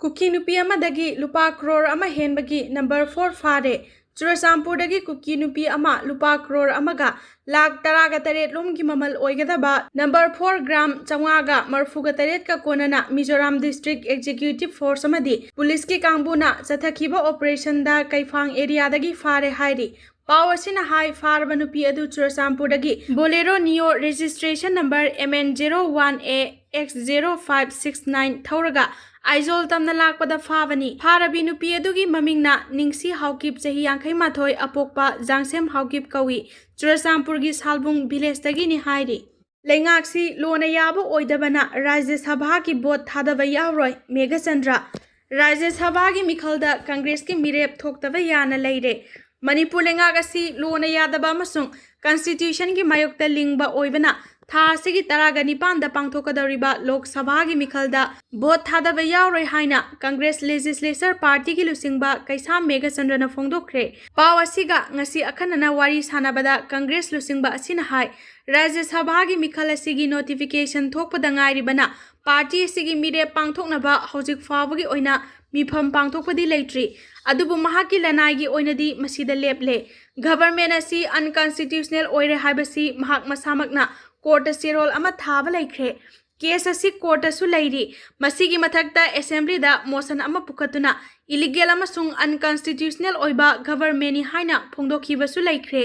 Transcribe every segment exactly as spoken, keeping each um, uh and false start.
ꯀꯨꯀꯤ ꯅꯨꯄꯤ ꯑꯃꯗꯒꯤ ꯂꯨꯄꯥ ꯀ꯭ꯔꯣꯔ ꯑꯃ ꯍꯦꯟꯕꯒꯤ ꯅꯝꯕꯔ ꯐꯣꯔ ꯐꯥꯔꯦ꯫ ꯆꯨꯔꯆꯥꯟꯄꯨꯔꯗꯒꯤ ꯀꯨꯀꯤ ꯅꯨꯄꯤ ꯑꯃ ꯂꯨꯄꯥ ꯀ꯭ꯔꯣꯔ ꯑꯃꯒ ꯂꯥꯈ ꯇꯔꯥꯒ ꯇꯔꯦꯠ ꯂꯣꯝꯒꯤ ꯃꯃꯜ ꯑꯣꯏꯒꯗꯕ ꯅꯝꯕꯔ ꯐꯣꯔ ꯒ꯭ꯔꯥꯝ ꯆꯥꯝꯃꯉꯥꯒ ꯃꯔꯐꯨꯒ ꯇꯔꯦꯠꯀ ꯀꯣꯟꯅꯅ ꯃꯤꯖꯣꯔꯥꯝ ꯗꯤꯁꯇ꯭ꯔꯤꯛ ꯑꯦꯛꯖꯤꯀ꯭ꯌꯨꯇꯤꯚ ꯐꯣꯔꯁ ꯑꯃꯗꯤ ꯄꯨꯂꯤꯁꯀꯤ ꯀꯥꯡꯕꯨꯅ ꯆꯠꯊꯈꯤꯕ ꯑꯣꯄꯔꯦꯁꯟꯗ ꯀꯩꯐꯥꯡ ꯑꯦꯔꯤꯌꯥꯗꯒꯤ ꯐꯥꯔꯦ ꯍꯥꯏꯔꯤ꯫ ꯄꯥꯎ ꯑꯁꯤꯅ ꯍꯥꯏ, ꯐꯥꯔꯕ ꯅꯨꯄꯤ ꯑꯗꯨ ꯆꯨꯔꯆꯥꯟꯄꯨꯔꯗꯒꯤ Bolero Neo registration number M N zero one A X zero five six nine ꯊꯧꯔꯒ ꯑꯥꯏꯖꯣꯜ ꯇꯝꯅ ꯂꯥꯛꯄꯗ ꯐꯥꯕꯅꯤ꯫ ꯐꯥꯔꯕꯤ ꯅꯨꯄꯤ ꯑꯗꯨꯒꯤ ꯃꯃꯤꯡꯅ ꯅꯤꯡꯁꯤ ꯍꯥꯎꯀꯤꯞ, ꯆꯍꯤ ꯌꯥꯡꯈꯩ ꯃꯥꯊꯣꯏ, ꯑꯄꯣꯛꯄ ꯖꯥꯡꯁꯦꯝ ꯍꯥꯎꯀꯤꯞ ꯀꯧꯏ꯫ ꯆꯨꯔꯆꯥꯟꯄꯨꯔꯒꯤ ꯁꯥꯜꯕꯨꯡ ꯚꯤꯂꯦꯖꯇꯒꯤꯅꯤ ꯍꯥꯏꯔꯤ꯫ ꯂꯩꯉꯥꯛꯁꯤ ꯂꯣꯅ ꯌꯥꯕ ꯑꯣꯏꯗꯕꯅ ꯔꯥꯖ꯭ꯌ ꯁꯚꯥꯒꯤ ꯚꯣꯠ ꯊꯥꯗꯕ ꯌꯥꯎꯔꯣꯏ, ꯃꯦꯘꯆꯟꯗ꯭ꯔ꯫ ꯔꯥꯖ꯭ꯌ ꯁꯚꯥꯒꯤ ꯃꯤꯈꯜꯗ ꯀꯪꯒ꯭ꯔꯦꯁꯀꯤ ꯃꯤꯔꯦꯞ ꯊꯣꯛꯇꯕ ꯌꯥꯅ ꯂꯩꯔꯦ꯫ ꯃꯅꯤꯄꯨꯔ ꯂꯩꯉꯥꯛ ꯑꯁꯤ ꯂꯣꯅ ꯌꯥꯗꯕ ꯑꯃꯁꯨꯡ ꯀꯟꯁꯇꯤꯇ꯭ꯌꯨꯁꯟꯒꯤ ꯃꯥꯌꯣꯛꯇ ꯂꯤꯡꯕ ꯑꯣꯏꯕꯅ ꯊꯥ ꯑꯁꯤꯒꯤ ꯇꯔꯥꯒ ꯅꯤꯄꯥꯟꯗ ꯄꯥꯡꯊꯣꯛꯀꯗꯧꯔꯤꯕ ꯂꯣꯛ ꯁꯚꯥꯒꯤ ꯃꯤꯈꯜꯗ ꯚꯣꯠ ꯊꯥꯗꯕ ꯌꯥꯎꯔꯣꯏ ꯍꯥꯏꯅ ꯀꯪꯒ꯭ꯔꯦꯁ ꯂꯦꯖꯤꯁꯂꯦꯆꯔ ꯄꯥꯔꯇꯤꯒꯤ ꯂꯨꯆꯤꯡꯕ ꯀꯩꯁꯥꯝ ꯃꯦꯘꯆꯟꯗ꯭ꯔꯅ ꯐꯣꯡꯗꯣꯛꯈ꯭ꯔꯦ꯫ ꯄꯥꯎ ꯑꯁꯤꯒ ꯉꯁꯤ ꯑꯈꯟꯅꯅ ꯋꯥꯔꯤ ꯁꯥꯟꯅꯕꯗ ꯀꯪꯒ꯭ꯔꯦꯁ ꯂꯨꯆꯤꯡꯕ ꯑꯁꯤꯅ ꯍꯥꯏ, ꯔꯥꯖ꯭ꯌ ꯁꯚꯥꯒꯤ ꯃꯤꯈꯜ ꯑꯁꯤꯒꯤ ꯅꯣꯇꯤꯐꯤꯀꯦꯁꯟ ꯊꯣꯛꯄꯗ ꯉꯥꯏꯔꯤꯕꯅ ꯄꯥꯔꯇꯤ ꯑꯁꯤꯒꯤ ꯃꯤꯔꯦꯞ ꯄꯥꯡꯊꯣꯛꯅꯕ ꯍꯧꯖꯤꯛ ꯐꯥꯎꯕꯒꯤ ꯑꯣꯏꯅ ꯃꯤꯐꯝ ꯄꯥꯡꯊꯣꯛꯄꯗꯤ ꯂꯩꯇ꯭ꯔꯤ꯫ ꯑꯗꯨꯕꯨ ꯃꯍꯥꯛꯀꯤ ꯂꯅꯥꯏꯒꯤ ꯑꯣꯏꯅꯗꯤ ꯃꯁꯤꯗ ꯂꯦꯞꯂꯦ꯫ ꯒꯚꯔꯟꯃꯦꯟꯠ ꯑꯁꯤ ꯑꯟꯀꯟꯁꯇꯤꯇ꯭ꯌꯨꯁꯅꯦꯜ ꯑꯣꯏꯔꯦ ꯍꯥꯏꯕꯁꯤ ꯃꯍꯥꯛ ꯃꯁꯥꯃꯛꯅ ꯀꯣꯔꯠꯇ ꯆꯦꯔꯣꯜ ꯑꯃ ꯊꯥꯕ ꯂꯩꯈ꯭ꯔꯦ꯫ ꯀꯦꯁ ꯑꯁꯤ ꯀꯣꯔꯠꯇꯁꯨ ꯂꯩꯔꯤ꯫ ꯃꯁꯤꯒꯤ ꯃꯊꯛꯇ ꯑꯦꯁꯦꯝꯕ꯭ꯂꯤꯗ ꯃꯣꯁꯟ ꯑꯃ ꯄꯨꯈꯠꯇꯨꯅ ꯏꯂꯤꯒꯦꯜ ꯑꯃꯁꯨꯡ ꯑꯟꯀꯟꯁꯇꯤꯇ꯭ꯌꯨꯁꯅꯦꯜ ꯑꯣꯏꯕ ꯒꯚꯔꯟꯃꯦꯟꯠꯅꯤ ꯍꯥꯏꯅ ꯐꯣꯡꯗꯣꯛꯈꯤꯕꯁꯨ ꯂꯩꯈ꯭ꯔꯦ꯫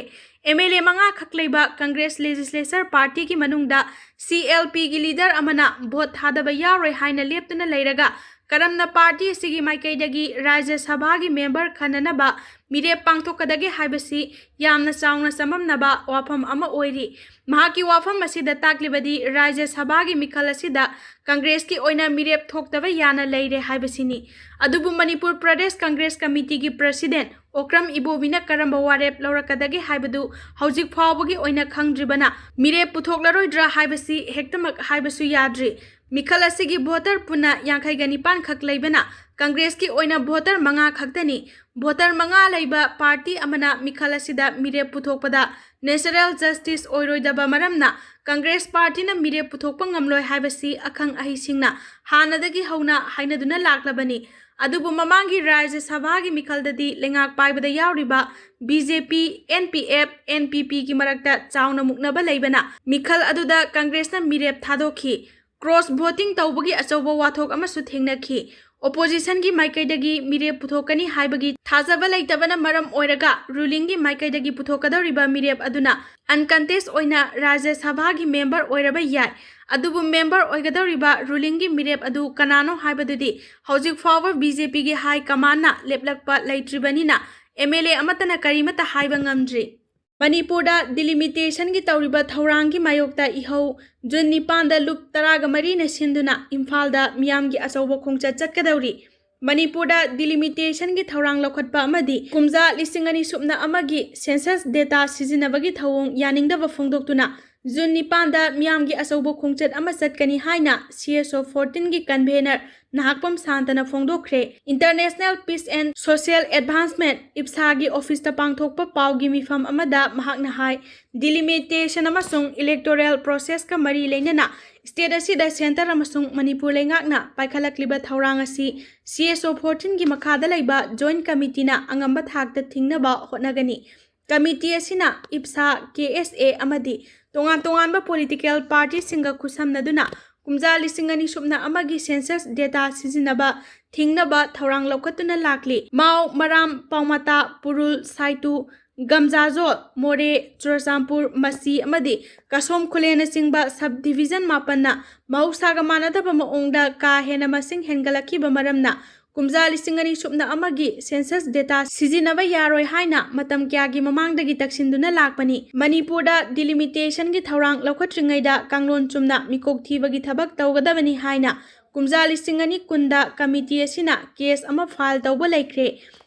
MLA ꯃꯉꯥ ꯈꯛ ꯂꯩꯕ ꯀꯪꯒ꯭ꯔꯦꯁ ꯂꯦꯖꯤꯁꯂꯦꯆꯔ ꯄꯥꯔꯇꯤꯒꯤ ꯃꯅꯨꯡꯗ CLPꯒꯤ ꯂꯤꯗꯔ ꯑꯃꯅ ꯚꯣꯠ ꯊꯥꯗꯕ ꯌꯥꯎꯔꯣꯏ ꯍꯥꯏꯅ ꯂꯦꯞꯇꯨꯅ ꯂꯩꯔꯒ ꯀꯔꯝꯅ ꯄꯥꯔꯇꯤ ꯑꯁꯤꯒꯤ ꯃꯥꯏꯀꯩꯗꯒꯤ ꯔꯥꯖ꯭ꯌ ꯁꯚꯥꯒꯤ ꯃꯦꯝꯕꯔ ꯈꯟꯅꯅꯕ ꯃꯤꯔꯦꯞ ꯄꯥꯡꯊꯣꯛꯀꯗꯒꯦ ꯍꯥꯏꯕꯁꯤ ꯌꯥꯝꯅ ꯆꯥꯎꯅ ꯆꯃꯝꯅꯕ ꯋꯥꯐꯝ ꯑꯃ ꯑꯣꯏꯔꯤ꯫ ꯃꯍꯥꯛꯀꯤ ꯋꯥꯐꯝ ꯑꯁꯤꯗ ꯇꯥꯛꯂꯤꯕꯗꯤ ꯔꯥꯖ꯭ꯌ ꯁꯚꯥꯒꯤ ꯃꯤꯈꯜ ꯑꯁꯤꯗ ꯀꯪꯒ꯭ꯔꯦꯁꯀꯤ ꯑꯣꯏꯅ ꯃꯤꯔꯦꯞ ꯊꯣꯛꯇꯕ ꯌꯥꯅ ꯂꯩꯔꯦ ꯍꯥꯏꯕꯁꯤꯅꯤ꯫ ꯑꯗꯨꯕꯨ ꯃꯅꯤꯄꯨꯔ ꯄ꯭ꯔꯗꯦꯁ ꯀꯪꯒ꯭ꯔꯦꯁ ꯀꯃꯤꯇꯤꯒꯤ ꯄ꯭ꯔꯁꯤꯗꯦꯟꯠ ꯑꯣꯀ꯭ꯔꯝ ꯏꯕꯣꯕꯤꯅ ꯀꯔꯝꯕ ꯋꯥꯔꯦꯞ ꯂꯧꯔꯛꯀꯗꯒꯦ ꯍꯥꯏꯕꯗꯨ ꯍꯧꯖꯤꯛ ꯐꯥꯎꯕꯒꯤ ꯑꯣꯏꯅ ꯈꯪꯗ꯭ꯔꯤꯕꯅ ꯃꯤꯔꯦꯞ ꯄꯨꯊꯣꯛꯂꯔꯣꯏꯗ꯭ꯔꯥ ꯍꯥꯏꯕꯁꯤ ꯍꯦꯛꯇꯃꯛ ꯍꯥꯏꯕꯁꯨ ꯌꯥꯗ꯭ꯔꯤ꯫ ꯃꯤꯈꯜ ꯑꯁꯤꯒꯤ ꯚꯣꯇꯔ ꯄꯨꯟꯅ ꯌꯥꯡꯈꯩꯒ ꯅꯤꯄꯥꯟ ꯈꯛ ꯂꯩꯕꯅ ꯀꯪꯒ꯭ꯔꯦꯁꯀꯤ ꯑꯣꯏꯅ ꯚꯣꯇꯔ ꯃꯉꯥ ꯈꯛꯇꯅꯤ꯫ ꯚꯣꯇꯔ ꯃꯉꯥ ꯂꯩꯕ ꯄꯥꯔꯇꯤ ꯑꯃꯅ ꯃꯤꯈꯜ ꯑꯁꯤꯗ ꯃꯤꯔꯦꯞ ꯄꯨꯊꯣꯛꯄꯗ ꯅꯦꯆꯔꯦꯜ ꯖꯁꯇꯤꯁ ꯑꯣꯏꯔꯣꯏꯗꯕ ꯃꯔꯝꯅ ꯀꯪꯒ꯭ꯔꯦꯁ ꯄꯥꯔꯇꯤꯅ ꯃꯤꯔꯦꯞ ꯄꯨꯊꯣꯛꯄ ꯉꯝꯂꯣꯏ ꯍꯥꯏꯕꯁꯤ ꯑꯈꯪ ꯑꯍꯩꯁꯤꯡꯅ ꯍꯥꯟꯅꯗꯒꯤ ꯍꯧꯅ ꯍꯥꯏꯅꯗꯨꯅ ꯂꯥꯛꯂꯕꯅꯤ꯫ ꯑꯗꯨꯕꯨ ꯃꯃꯥꯡꯒꯤ ꯔꯥꯖ꯭ꯌ ꯁꯚꯥꯒꯤ ꯃꯤꯈꯜꯗꯗꯤ ꯂꯩꯉꯥꯛ ꯄꯥꯏꯕꯗ ꯌꯥꯎꯔꯤꯕ B J P, N P F, N P ꯄꯤꯒꯤ ꯃꯔꯛꯇ ꯆꯥꯎꯅ ꯃꯨꯛꯅꯕ ꯂꯩꯕꯅ ꯃꯤꯈꯜ ꯑꯗꯨꯗ ꯀꯪꯒ꯭ꯔꯦꯁꯅ ꯃꯤꯔꯦꯞ ꯊꯥꯗꯣꯛꯈꯤ꯫ ꯀ꯭ꯔꯣꯁ ꯚꯣꯇꯤꯡ ꯇꯧꯕꯒꯤ ꯑꯆꯧꯕ ꯋꯥꯊꯣꯛ ꯑꯃꯁꯨ ꯊꯦꯡꯅꯈꯤ꯫ ꯑꯣꯄꯣꯖꯤꯁꯟꯒꯤ ꯃꯥꯏꯀꯩꯗꯒꯤ ꯃꯤꯔꯦꯞ ꯄꯨꯊꯣꯛꯀꯅꯤ ꯍꯥꯏꯕꯒꯤ ꯊꯥꯖꯕ ꯂꯩꯇꯕꯅ ꯃꯔꯝ ꯑꯣꯏꯔꯒ ꯔꯨꯂꯤꯡꯒꯤ ꯃꯥꯏꯀꯩꯗꯒꯤ ꯄꯨꯊꯣꯛꯀꯗꯧꯔꯤꯕ ꯃꯤꯔꯦꯞ ꯑꯗꯨꯅ ꯑꯟꯀꯟꯇꯦꯁ ꯑꯣꯏꯅ ꯔꯥꯖ꯭ꯌ ꯁꯚꯥꯒꯤ ꯃꯦꯝꯕꯔ ꯑꯣꯏꯔꯕ ꯌꯥꯏ꯫ ꯑꯗꯨꯕꯨ ꯃꯦꯝꯕꯔ ꯑꯣꯏꯒꯗꯧꯔꯤꯕ ꯔꯨꯂꯤꯡꯒꯤ ꯃꯤꯔꯦꯞ ꯑꯗꯨ ꯀꯅꯥꯅꯣ ꯍꯥꯏꯕꯗꯨꯗꯤ ꯍꯧꯖꯤꯛ ꯐꯥꯎꯕ ꯕꯤ ꯖꯦ ꯄꯤꯒꯤ ꯍꯥꯏ ꯀꯃꯥꯟꯅ ꯂꯦꯞꯂꯛꯄ ꯂꯩꯇ꯭ꯔꯤꯕꯅꯤꯅ ꯑꯦꯝ ꯑꯦꯜ ꯑꯦ ꯑꯃꯠꯇꯅ ꯀꯔꯤꯃꯠꯇ ꯍꯥꯏꯕ ꯉꯝꯗ꯭ꯔꯤ꯫ ꯃꯅꯤꯄꯨꯔꯗ ꯗꯤꯂꯤꯃꯤꯇꯦꯁꯟꯒꯤ ꯇꯧꯔꯤꯕ ꯊꯧꯔꯥꯡꯒꯤ ꯃꯥꯌꯣꯛꯇ ꯏꯍꯧ ꯖꯨꯟ ꯅꯤꯄꯥꯟꯗ ꯂꯨꯞ ꯇꯔꯥꯒ ꯃꯔꯤꯅ ꯁꯤꯟꯗꯨꯅ ꯏꯝꯐꯥꯜꯗ ꯃꯤꯌꯥꯝꯒꯤ ꯑꯆꯧꯕ ꯈꯣꯡꯆꯠ ꯆꯠꯀꯗꯧꯔꯤ꯫ ꯃꯅꯤꯄꯨꯔꯗ ꯗꯤꯂꯤꯃꯤꯇꯦꯁꯟꯒꯤ ꯊꯧꯔꯥꯡ ꯂꯧꯈꯠꯄ ꯑꯃꯗꯤ ꯀꯨꯝꯖꯥ ꯂꯤꯁꯤꯡ ꯑꯅꯤ ꯁꯨꯞꯅ ꯑꯃꯒꯤ ꯁꯦꯟꯁꯁ ꯗꯦꯇꯥ ꯁꯤꯖꯤꯟꯅꯕꯒꯤ ꯊꯧꯑꯣꯡ ꯌꯥꯅꯤꯡꯗꯕ ꯐꯣꯡꯗꯣꯛꯇꯨꯅ ꯖꯨꯟ ꯅꯤꯄꯥꯟꯗ ꯃꯤꯌꯥꯝꯒꯤ ꯑꯆꯧꯕ ꯈꯣꯡꯆꯠ ꯑꯃ ꯆꯠꯀꯅꯤ ꯍꯥꯏꯅ ꯁꯤ ꯑꯦꯁ ꯑꯣ ꯐꯣꯔꯇꯤꯟꯒꯤ ꯀꯟꯚꯦꯅꯔ ꯅꯍꯥꯛꯄꯝ ꯁꯥꯟꯇꯅ ꯐꯣꯡꯗꯣꯛꯈ꯭ꯔꯦ꯫ International Peace and Social Advancement, ꯏꯞꯁꯥꯒꯤ ꯑꯣꯐꯤꯁꯇ ꯄꯥꯡꯊꯣꯛꯄ ꯄꯥꯎꯒꯤ ꯃꯤꯐꯝ ꯑꯃꯗ ꯃꯍꯥꯛꯅ ꯍꯥꯏ, ꯗꯤꯂꯤꯃꯤꯇꯦꯁꯟ ꯑꯃꯁꯨꯡ ꯏꯂꯦꯛꯇꯣꯔꯦꯜ ꯄ꯭ꯔꯣꯁꯦꯁꯀ ꯃꯔꯤ ꯂꯩꯅꯅ ꯁ꯭ꯇꯦꯠ ꯑꯁꯤꯗ ꯁꯦꯟꯇꯔ ꯑꯃꯁꯨꯡ ꯃꯅꯤꯄꯨꯔ ꯂꯩꯉꯥꯛꯅ ꯄꯥꯏꯈꯠꯂꯛꯂꯤꯕ ꯊꯧꯔꯥꯡ ꯑꯁꯤ ꯁꯤ ꯑꯦꯁ ꯑꯣ ꯐꯣꯔꯇꯤꯟꯒꯤ ꯃꯈꯥꯗ ꯂꯩꯕ ꯖꯣꯏꯟꯠ ꯀꯃꯤꯇꯤꯅ ꯑꯉꯝꯕ ꯊꯥꯛꯇ ꯊꯤꯡꯅꯕ ꯍꯣꯠꯅꯒꯅꯤ꯫ ꯀꯃꯤꯇꯤ ꯑꯁꯤꯅ ꯏꯞꯁꯥ, ꯀꯦ ꯑꯦꯁ ꯑꯦ ꯑꯃꯗꯤ ꯇꯣꯉꯥꯟ ꯇꯣꯉꯥꯟꯕ ꯄꯣꯂꯤꯇꯤꯀꯦꯜ ꯄꯥꯔꯇꯤꯁꯤꯡꯒ ꯈꯨꯠꯁꯝꯅꯗꯨꯅ ꯀꯨꯝꯖꯥ ꯂꯤꯁꯤꯡ ꯑꯅꯤ ꯁꯨꯞꯅ ꯑꯃꯒꯤ ꯁꯦꯟꯁꯁ ꯗꯦꯇꯥ ꯁꯤꯖꯤꯟꯅꯕ ꯊꯤꯡꯅꯕ ꯊꯧꯔꯥꯡ ꯂꯧꯈꯠꯇꯨꯅ ꯂꯥꯛꯂꯤ꯫ ꯃꯥꯎ, ꯃꯔꯥꯝ, ꯄꯥꯎꯃꯇꯥ, ꯄꯨꯔꯨꯜ, ꯁꯥꯏꯇꯨ, ꯒꯝꯖꯥꯖꯣꯜ, ꯃꯣꯔꯦ, ꯆꯨꯔꯆꯥꯟꯄꯨꯔ, ꯃꯁꯤ ꯑꯃꯗꯤ ꯀꯁꯣꯝ ꯈꯨꯂꯦꯟꯅꯆꯤꯡꯕ ꯁꯕ ꯗꯤꯚꯤꯖꯟ ꯃꯥꯄꯟꯅ ꯃꯍꯧꯁꯥꯒ ꯃꯥꯟꯅꯗꯕ ꯃꯑꯣꯡꯗ ꯀꯥ ꯍꯦꯟꯅ ꯃꯁꯤꯡ ꯍꯦꯟꯒꯠꯂꯛꯈꯤꯕ ꯃꯔꯝꯅ ꯀꯨꯝꯖꯥ ꯂꯤꯁꯤꯡ ꯑꯅꯤ ꯁꯨꯞꯅ ꯑꯃꯒꯤ ꯁꯦꯟꯁꯁ ꯗꯦꯇꯥ ꯁꯤꯖꯤꯟꯅꯕ ꯌꯥꯔꯣꯏ ꯍꯥꯏꯅ ꯃꯇꯝ ꯀꯌꯥꯒꯤ ꯃꯃꯥꯡꯗꯒꯤ ꯇꯛꯁꯤꯟꯗꯨꯅ ꯂꯥꯛꯄꯅꯤ꯫ ꯃꯅꯤꯄꯨꯔꯗ ꯗꯤꯂꯤꯃꯤꯇꯦꯁꯟꯒꯤ ꯊꯧꯔꯥꯡ ꯂꯧꯈꯠꯇ꯭ꯔꯤꯉꯩꯗ ꯀꯥꯡꯂꯣꯟ ꯆꯨꯝꯅ ꯃꯤꯀꯣꯛ ꯊꯤꯕꯒꯤ ꯊꯕꯛ ꯇꯧꯒꯗꯕꯅꯤ ꯍꯥꯏꯅ ꯀꯨꯝꯖꯥ ꯂꯤꯁꯤꯡ ꯑꯅꯤ ꯀꯨꯟꯗ ꯀꯃꯤꯇꯤ ꯑꯁꯤꯅ ꯀꯦꯁ ꯑꯃ ꯐꯥꯏꯜ ꯇꯧꯕ ꯂꯩꯈ꯭ꯔꯦ꯫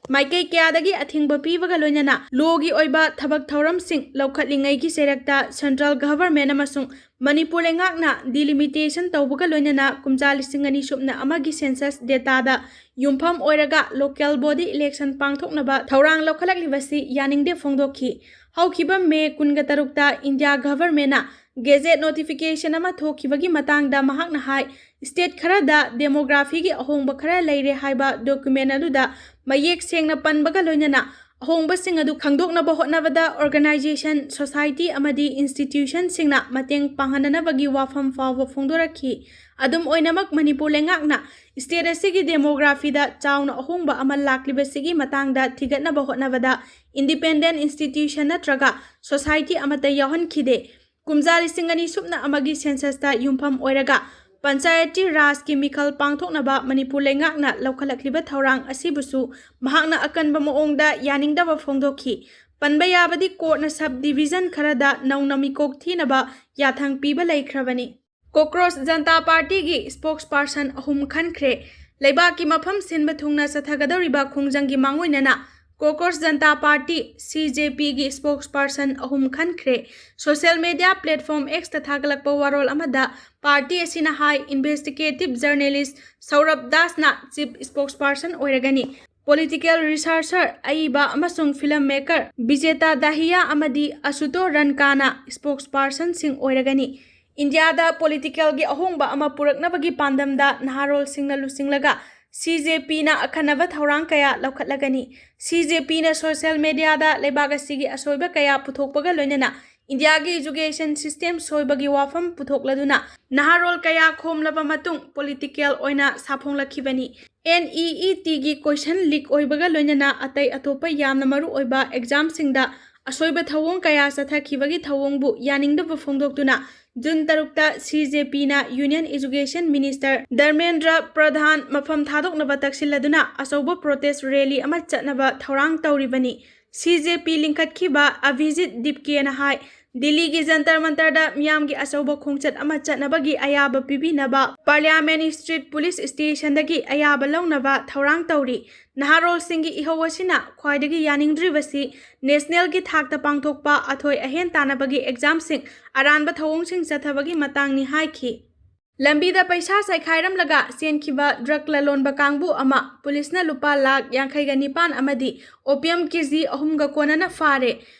ꯃꯥꯏꯀꯩ ꯀꯌꯥꯗꯒꯤ ꯑꯊꯤꯡꯕ ꯄꯤꯕꯒ ꯂꯣꯏꯅꯅ ꯂꯣꯒꯤ ꯑꯣꯏꯕ ꯊꯕꯛ ꯊꯧꯔꯝꯁꯤꯡ ꯂꯧꯈꯠꯂꯤꯉꯩꯒꯤ ꯆꯩꯔꯛꯇ ꯁꯦꯟꯇ꯭ꯔꯦꯜ ꯒꯚꯔꯟꯃꯦꯟꯠ ꯑꯃꯁꯨꯡ ꯃꯅꯤꯄꯨꯔ ꯂꯩꯉꯥꯛꯅ ꯗꯤꯂꯤꯃꯤꯇꯦꯁꯟ ꯇꯧꯕꯒ ꯂꯣꯏꯅꯅ ꯀꯨꯝꯖꯥ ꯂꯤꯁꯤꯡ ꯑꯅꯤ ꯁꯨꯞꯅ ꯑꯃꯒꯤ ꯁꯦꯟꯁꯁ ꯗꯦꯇꯥꯗ ꯌꯨꯝꯐꯝ ꯑꯣꯏꯔꯒ ꯂꯣꯀꯦꯜ ꯕꯣꯗꯤ ꯏꯂꯦꯛꯁꯟ ꯄꯥꯡꯊꯣꯛꯅꯕ ꯊꯧꯔꯥꯡ ꯂꯧꯈꯠꯂꯛꯂꯤꯕꯁꯤ ꯌꯥꯅꯤꯡꯗꯦ ꯐꯣꯡꯗꯣꯛꯈꯤ꯫ ꯍꯧꯈꯤꯕ ꯃꯦ ꯀꯨꯟꯒ ꯇꯔꯨꯛꯇ ꯏꯟꯗꯤꯌꯥ ꯒꯚꯔꯟꯃꯦꯟꯠꯅ ꯒꯦꯖꯦꯠ ꯅꯣꯇꯤꯐꯤꯀꯦꯁꯟ ꯑꯃ ꯊꯣꯛꯈꯤꯕꯒꯤ ꯃꯇꯥꯡꯗ ꯃꯍꯥꯛꯅ ꯍꯥꯏ, ꯁ꯭ꯇꯦꯠ ꯈꯔꯗ ꯗꯦꯃꯣꯒ꯭ꯔꯥꯐꯤꯒꯤ ꯑꯍꯣꯡꯕ ꯈꯔ ꯂꯩꯔꯦ ꯍꯥꯏꯕ ꯗꯣꯀꯨꯃꯦꯟ ꯑꯗꯨꯗ ꯃꯌꯦꯛ ꯁꯦꯡꯅ ꯄꯟꯕꯒ ꯂꯣꯏꯅꯅ ꯑꯍꯣꯡꯕꯁꯤꯡ ꯑꯗꯨ ꯈꯪꯗꯣꯛꯅꯕ ꯍꯣꯠꯅꯕꯗ ꯑꯣꯔꯒꯅꯥꯏꯖꯦꯁꯟ, ꯁꯣꯁꯥꯏꯇꯤ ꯑꯃꯗꯤ ꯏꯟꯁꯇꯤꯇ꯭ꯌꯨꯁꯟꯁꯤꯡꯅ ꯃꯇꯦꯡ ꯄꯥꯡꯍꯟꯅꯅꯕꯒꯤ ꯋꯥꯐꯝ ꯐꯥꯎꯕ ꯐꯣꯡꯗꯣꯔꯛꯈꯤ꯫ ꯑꯗꯨꯝ ꯑꯣꯏꯅꯃꯛ, ꯃꯅꯤꯄꯨꯔ ꯂꯩꯉꯥꯛꯅ ꯁ꯭ꯇꯦꯠ ꯑꯁꯤꯒꯤ ꯗꯦꯃꯣꯒ꯭ꯔꯥꯐꯤꯗ ꯆꯥꯎꯅ ꯑꯍꯣꯡꯕ ꯑꯃ ꯂꯥꯛꯂꯤꯕꯁꯤꯒꯤ ꯃꯇꯥꯡꯗ ꯊꯤꯒꯠꯅꯕ ꯍꯣꯠꯅꯕꯗ ꯏꯟꯗꯤꯄꯦꯟꯗꯦꯟꯠ ꯏꯟꯁꯇꯤꯇ꯭ꯌꯨꯁꯟ ꯅꯠꯇ꯭ꯔꯒ ꯁꯣꯁꯥꯏꯇꯤ ꯑꯃꯠꯇ ꯌꯥꯎꯍꯟꯈꯤꯗꯦ꯫ ꯀꯨꯝꯖꯥ ꯂꯤꯁꯤꯡ ꯑꯅꯤ ꯁꯨꯞꯅ ꯑꯃꯒꯤ ꯁꯦꯟꯁꯁꯇ ꯌꯨꯝꯐꯝ ꯑꯣꯏꯔꯒ ꯄꯟꯆꯥꯌꯠꯇꯤ ꯔꯥꯖꯀꯤ ꯃꯤꯈꯜ ꯄꯥꯡꯊꯣꯛꯅꯕ ꯃꯅꯤꯄꯨꯔ ꯂꯩꯉꯥꯛꯅ ꯂꯧꯈꯠꯂꯛꯂꯤꯕ ꯊꯧꯔꯥꯡ ꯑꯁꯤꯕꯨꯁꯨ ꯃꯍꯥꯛꯅ ꯑꯀꯟꯕ ꯃꯑꯣꯡꯗ ꯌꯥꯅꯤꯡꯗꯕ ꯐꯣꯡꯗꯣꯛꯈꯤ꯫ ꯄꯟꯕ ꯌꯥꯕꯗꯤ, ꯀꯣꯔꯠꯅ ꯁꯕ ꯗꯤꯚꯤꯖꯟ ꯈꯔꯗ ꯅꯧꯅ ꯃꯤꯀꯣꯛ ꯊꯤꯅꯕ ꯌꯥꯊꯪ ꯄꯤꯕ ꯂꯩꯈ꯭ꯔꯕꯅꯤ꯫ ꯀꯣꯀ꯭ꯔꯣꯁ ꯖꯟꯇꯥ ꯄꯥꯔꯇꯤꯒꯤ ꯁ꯭ꯄꯣꯛꯁ ꯄꯥꯔꯁꯟ ꯑꯍꯨꯝ ꯈꯟꯈ꯭ꯔꯦ꯫ ꯂꯩꯕꯥꯛꯀꯤ ꯃꯐꯝ ꯁꯤꯟꯕ ꯊꯨꯡꯅ ꯆꯠꯊꯒꯗꯧꯔꯤꯕ ꯈꯣꯡꯖꯪꯒꯤ ꯃꯥꯡꯑꯣꯏꯅꯅ ꯀꯣꯀ꯭ꯔꯣꯁ ꯖꯟꯇꯥ ꯄꯥꯔꯇꯤ, ꯁꯤ ꯖꯦ ꯄꯤꯒꯤ ꯁ꯭ꯄꯣꯛꯁ ꯄꯥꯔꯁꯟ ꯑꯍꯨꯝ ꯈꯟꯈ꯭ꯔꯦ꯫ ꯁꯣꯁꯤꯌꯦꯜ ꯃꯤꯗꯤꯌꯥ ꯄ꯭ꯂꯦꯠꯐꯣꯔꯝ ꯑꯦꯛꯁꯇ ꯊꯥꯒꯠꯂꯛꯄ ꯋꯥꯔꯣꯜ ꯑꯃꯗ ꯄꯥꯔꯇꯤ ꯑꯁꯤꯅ ꯍꯥꯏ, ꯏꯟꯚꯦꯁꯇꯤꯒꯦꯇꯤꯚ ꯖꯔꯅꯦꯂꯤꯁ ꯁꯧꯔꯚ ꯗꯥꯁꯅ ꯆꯤꯐ ꯁ꯭ꯄꯣꯛꯁ ꯄꯥꯔꯁꯟ ꯑꯣꯏꯔꯒꯅꯤ꯫ ꯄꯣꯂꯤꯇꯤꯀꯦꯜ ꯔꯤꯁꯥꯔꯆꯔ, ꯑꯏꯕ ꯑꯃꯁꯨꯡ ꯐꯤꯂꯝ ꯃꯦꯀꯔ ꯕꯤꯖꯦꯇꯥ ꯗꯥꯍꯤꯌꯥ ꯑꯃꯗꯤ ꯑꯁꯨꯇꯣ ꯔꯟꯀꯥꯅ ꯁ꯭ꯄꯣꯛꯁ ꯄꯥꯔꯁꯟꯁꯤꯡ ꯑꯣꯏꯔꯒꯅꯤ꯫ ꯏꯟꯗꯤꯌꯥꯗ ꯄꯣꯂꯤꯇꯤꯀꯦꯜꯒꯤ ꯑꯍꯣꯡꯕ ꯑꯃ ꯄꯨꯔꯛꯅꯕꯒꯤ ꯄꯥꯟꯗꯝꯗ ꯅꯍꯥꯔꯣꯜꯁꯤꯡꯅ ꯂꯨꯆꯤꯡꯂꯒ ꯁꯤ ꯖꯦ ꯄꯤꯅ ꯑꯈꯟꯅꯕ ꯊꯧꯔꯥꯡ ꯀꯌꯥ ꯂꯧꯈꯠꯂꯒꯅꯤ꯫ ꯁꯤ ꯖꯦ ꯄꯤꯅ ꯁꯣꯁꯤꯌꯦꯜ ꯃꯤꯗꯤꯌꯥꯗ ꯂꯩꯕꯥꯛ ꯑꯁꯤꯒꯤ ꯑꯁꯣꯏꯕ ꯀꯌꯥ ꯄꯨꯊꯣꯛꯄꯒ ꯂꯣꯏꯅꯅ ꯏꯟꯗꯤꯌꯥꯒꯤ ꯏꯖꯨꯀꯦꯁꯟ ꯁꯤꯁꯇꯦꯝ ꯁꯣꯏꯕꯒꯤ ꯋꯥꯐꯝ ꯄꯨꯊꯣꯛꯂꯗꯨꯅ ꯅꯍꯥꯔꯣꯜ ꯀꯌꯥ ꯈꯣꯝꯂꯕ ꯃꯇꯨꯡ ꯄꯣꯂꯤꯇꯤꯀꯦꯜ ꯑꯣꯏꯅ ꯁꯥꯐꯣꯡꯂꯛꯈꯤꯕꯅꯤ꯫ ꯑꯦꯟ ꯏ ꯏ ꯇꯤꯒꯤ ꯀꯣꯏꯁꯟ ꯂꯤꯛ ꯑꯣꯏꯕꯒ ꯂꯣꯏꯅꯅ ꯑꯇꯩ ꯑꯇꯣꯞꯄ ꯌꯥꯝꯅ ꯃꯔꯨ ꯑꯣꯏꯕ ꯑꯦꯛꯖꯥꯝꯁꯤꯡꯗ ꯑꯁꯣꯏꯕ ꯊꯧꯑꯣꯡ ꯀꯌꯥ ꯆꯠꯊꯈꯤꯕꯒꯤ ꯊꯧꯑꯣꯡꯕꯨ ꯌꯥꯅꯤꯡꯗꯕ ꯐꯣꯡꯗꯣꯛꯇꯨꯅ ꯖꯨꯟ ꯇꯔꯨꯛꯇ ꯁꯤ ꯖꯦ ꯄꯤꯅ ꯌꯨꯅꯤꯌꯟ ꯏꯖꯨꯀꯦꯁꯟ ꯃꯤꯅꯤꯁꯇꯔ ꯙꯔꯃꯦꯟꯗ꯭ꯔ ꯄ꯭ꯔꯙꯥꯟ ꯃꯐꯝ ꯊꯥꯗꯣꯛꯅꯕ ꯇꯛꯁꯤꯜꯂꯗꯨꯅ ꯑꯆꯧꯕ ꯄ꯭ꯔꯣꯇꯦꯁ ꯔꯦꯂꯤ ꯑꯃ ꯆꯠꯅꯕ ꯊꯧꯔꯥꯡ ꯇꯧꯔꯤꯕꯅꯤ꯫ ꯁꯤ ꯖꯦ ꯄꯤ ꯂꯤꯡꯈꯠꯈꯤꯕ ꯑꯚꯤꯖꯤꯠ ꯗꯤꯞꯀꯦꯅ ꯍꯥꯏ, ꯗꯤꯜꯂꯤꯒꯤ ꯖꯟꯇꯔ ꯃꯟꯇꯔꯗ ꯃꯤꯌꯥꯝꯒꯤ ꯑꯆꯧꯕ ꯈꯣꯡꯆꯠ ꯑꯃ ꯆꯠꯅꯕꯒꯤ ꯑꯌꯥꯕ ꯄꯤꯕꯤꯅꯕ ꯄꯥꯔꯂꯤꯌꯥꯃꯦꯟ ꯁ꯭ꯇ꯭ꯔꯤꯠ ꯄꯨꯂꯤꯁ ꯁ꯭ꯇꯦꯁꯟꯗꯒꯤ ꯑꯌꯥꯕ ꯂꯧꯅꯕ ꯊꯧꯔꯥꯡ ꯇꯧꯔꯤ꯫ ꯅꯍꯥꯔꯣꯜꯁꯤꯡꯒꯤ ꯏꯍꯧ ꯑꯁꯤꯅ ꯈ꯭ꯋꯥꯏꯗꯒꯤ ꯌꯥꯅꯤꯡꯗ꯭ꯔꯤꯕꯁꯤ ꯅꯦꯁꯅꯦꯜꯒꯤ ꯊꯥꯛꯇ ꯄꯥꯡꯊꯣꯛꯄ ꯑꯊꯣꯏ ꯑꯍꯦꯟ ꯇꯥꯟꯅꯕꯒꯤ ꯑꯦꯛꯖꯥꯝꯁꯤꯡ, ꯑꯔꯥꯟꯕ ꯊꯧꯑꯣꯡꯁꯤꯡ ꯆꯠꯊꯕꯒꯤ ꯃꯇꯥꯡꯅꯤ ꯍꯥꯏꯈꯤ꯫ ꯂꯝꯕꯤꯗ ꯄꯩꯁꯥ ꯆꯥꯏꯈꯥꯏꯔꯝꯂꯒ ꯆꯦꯟꯈꯤꯕ ꯗ꯭ꯔꯒ ꯂꯂꯣꯟꯕ ꯀꯥꯡꯕꯨ ꯑꯃ ꯄꯨꯂꯤꯁꯅ ꯂꯨꯄꯥ ꯂꯥꯈ ꯌꯥꯡꯈꯩꯒ ꯅꯤꯄꯥꯟ ꯑꯃꯗꯤ ꯑꯣꯄꯤꯌꯝ ꯀꯦꯖꯤ ꯑꯍꯨꯝꯒ ꯀꯣꯟꯅꯅ ꯐꯥꯔꯦ꯫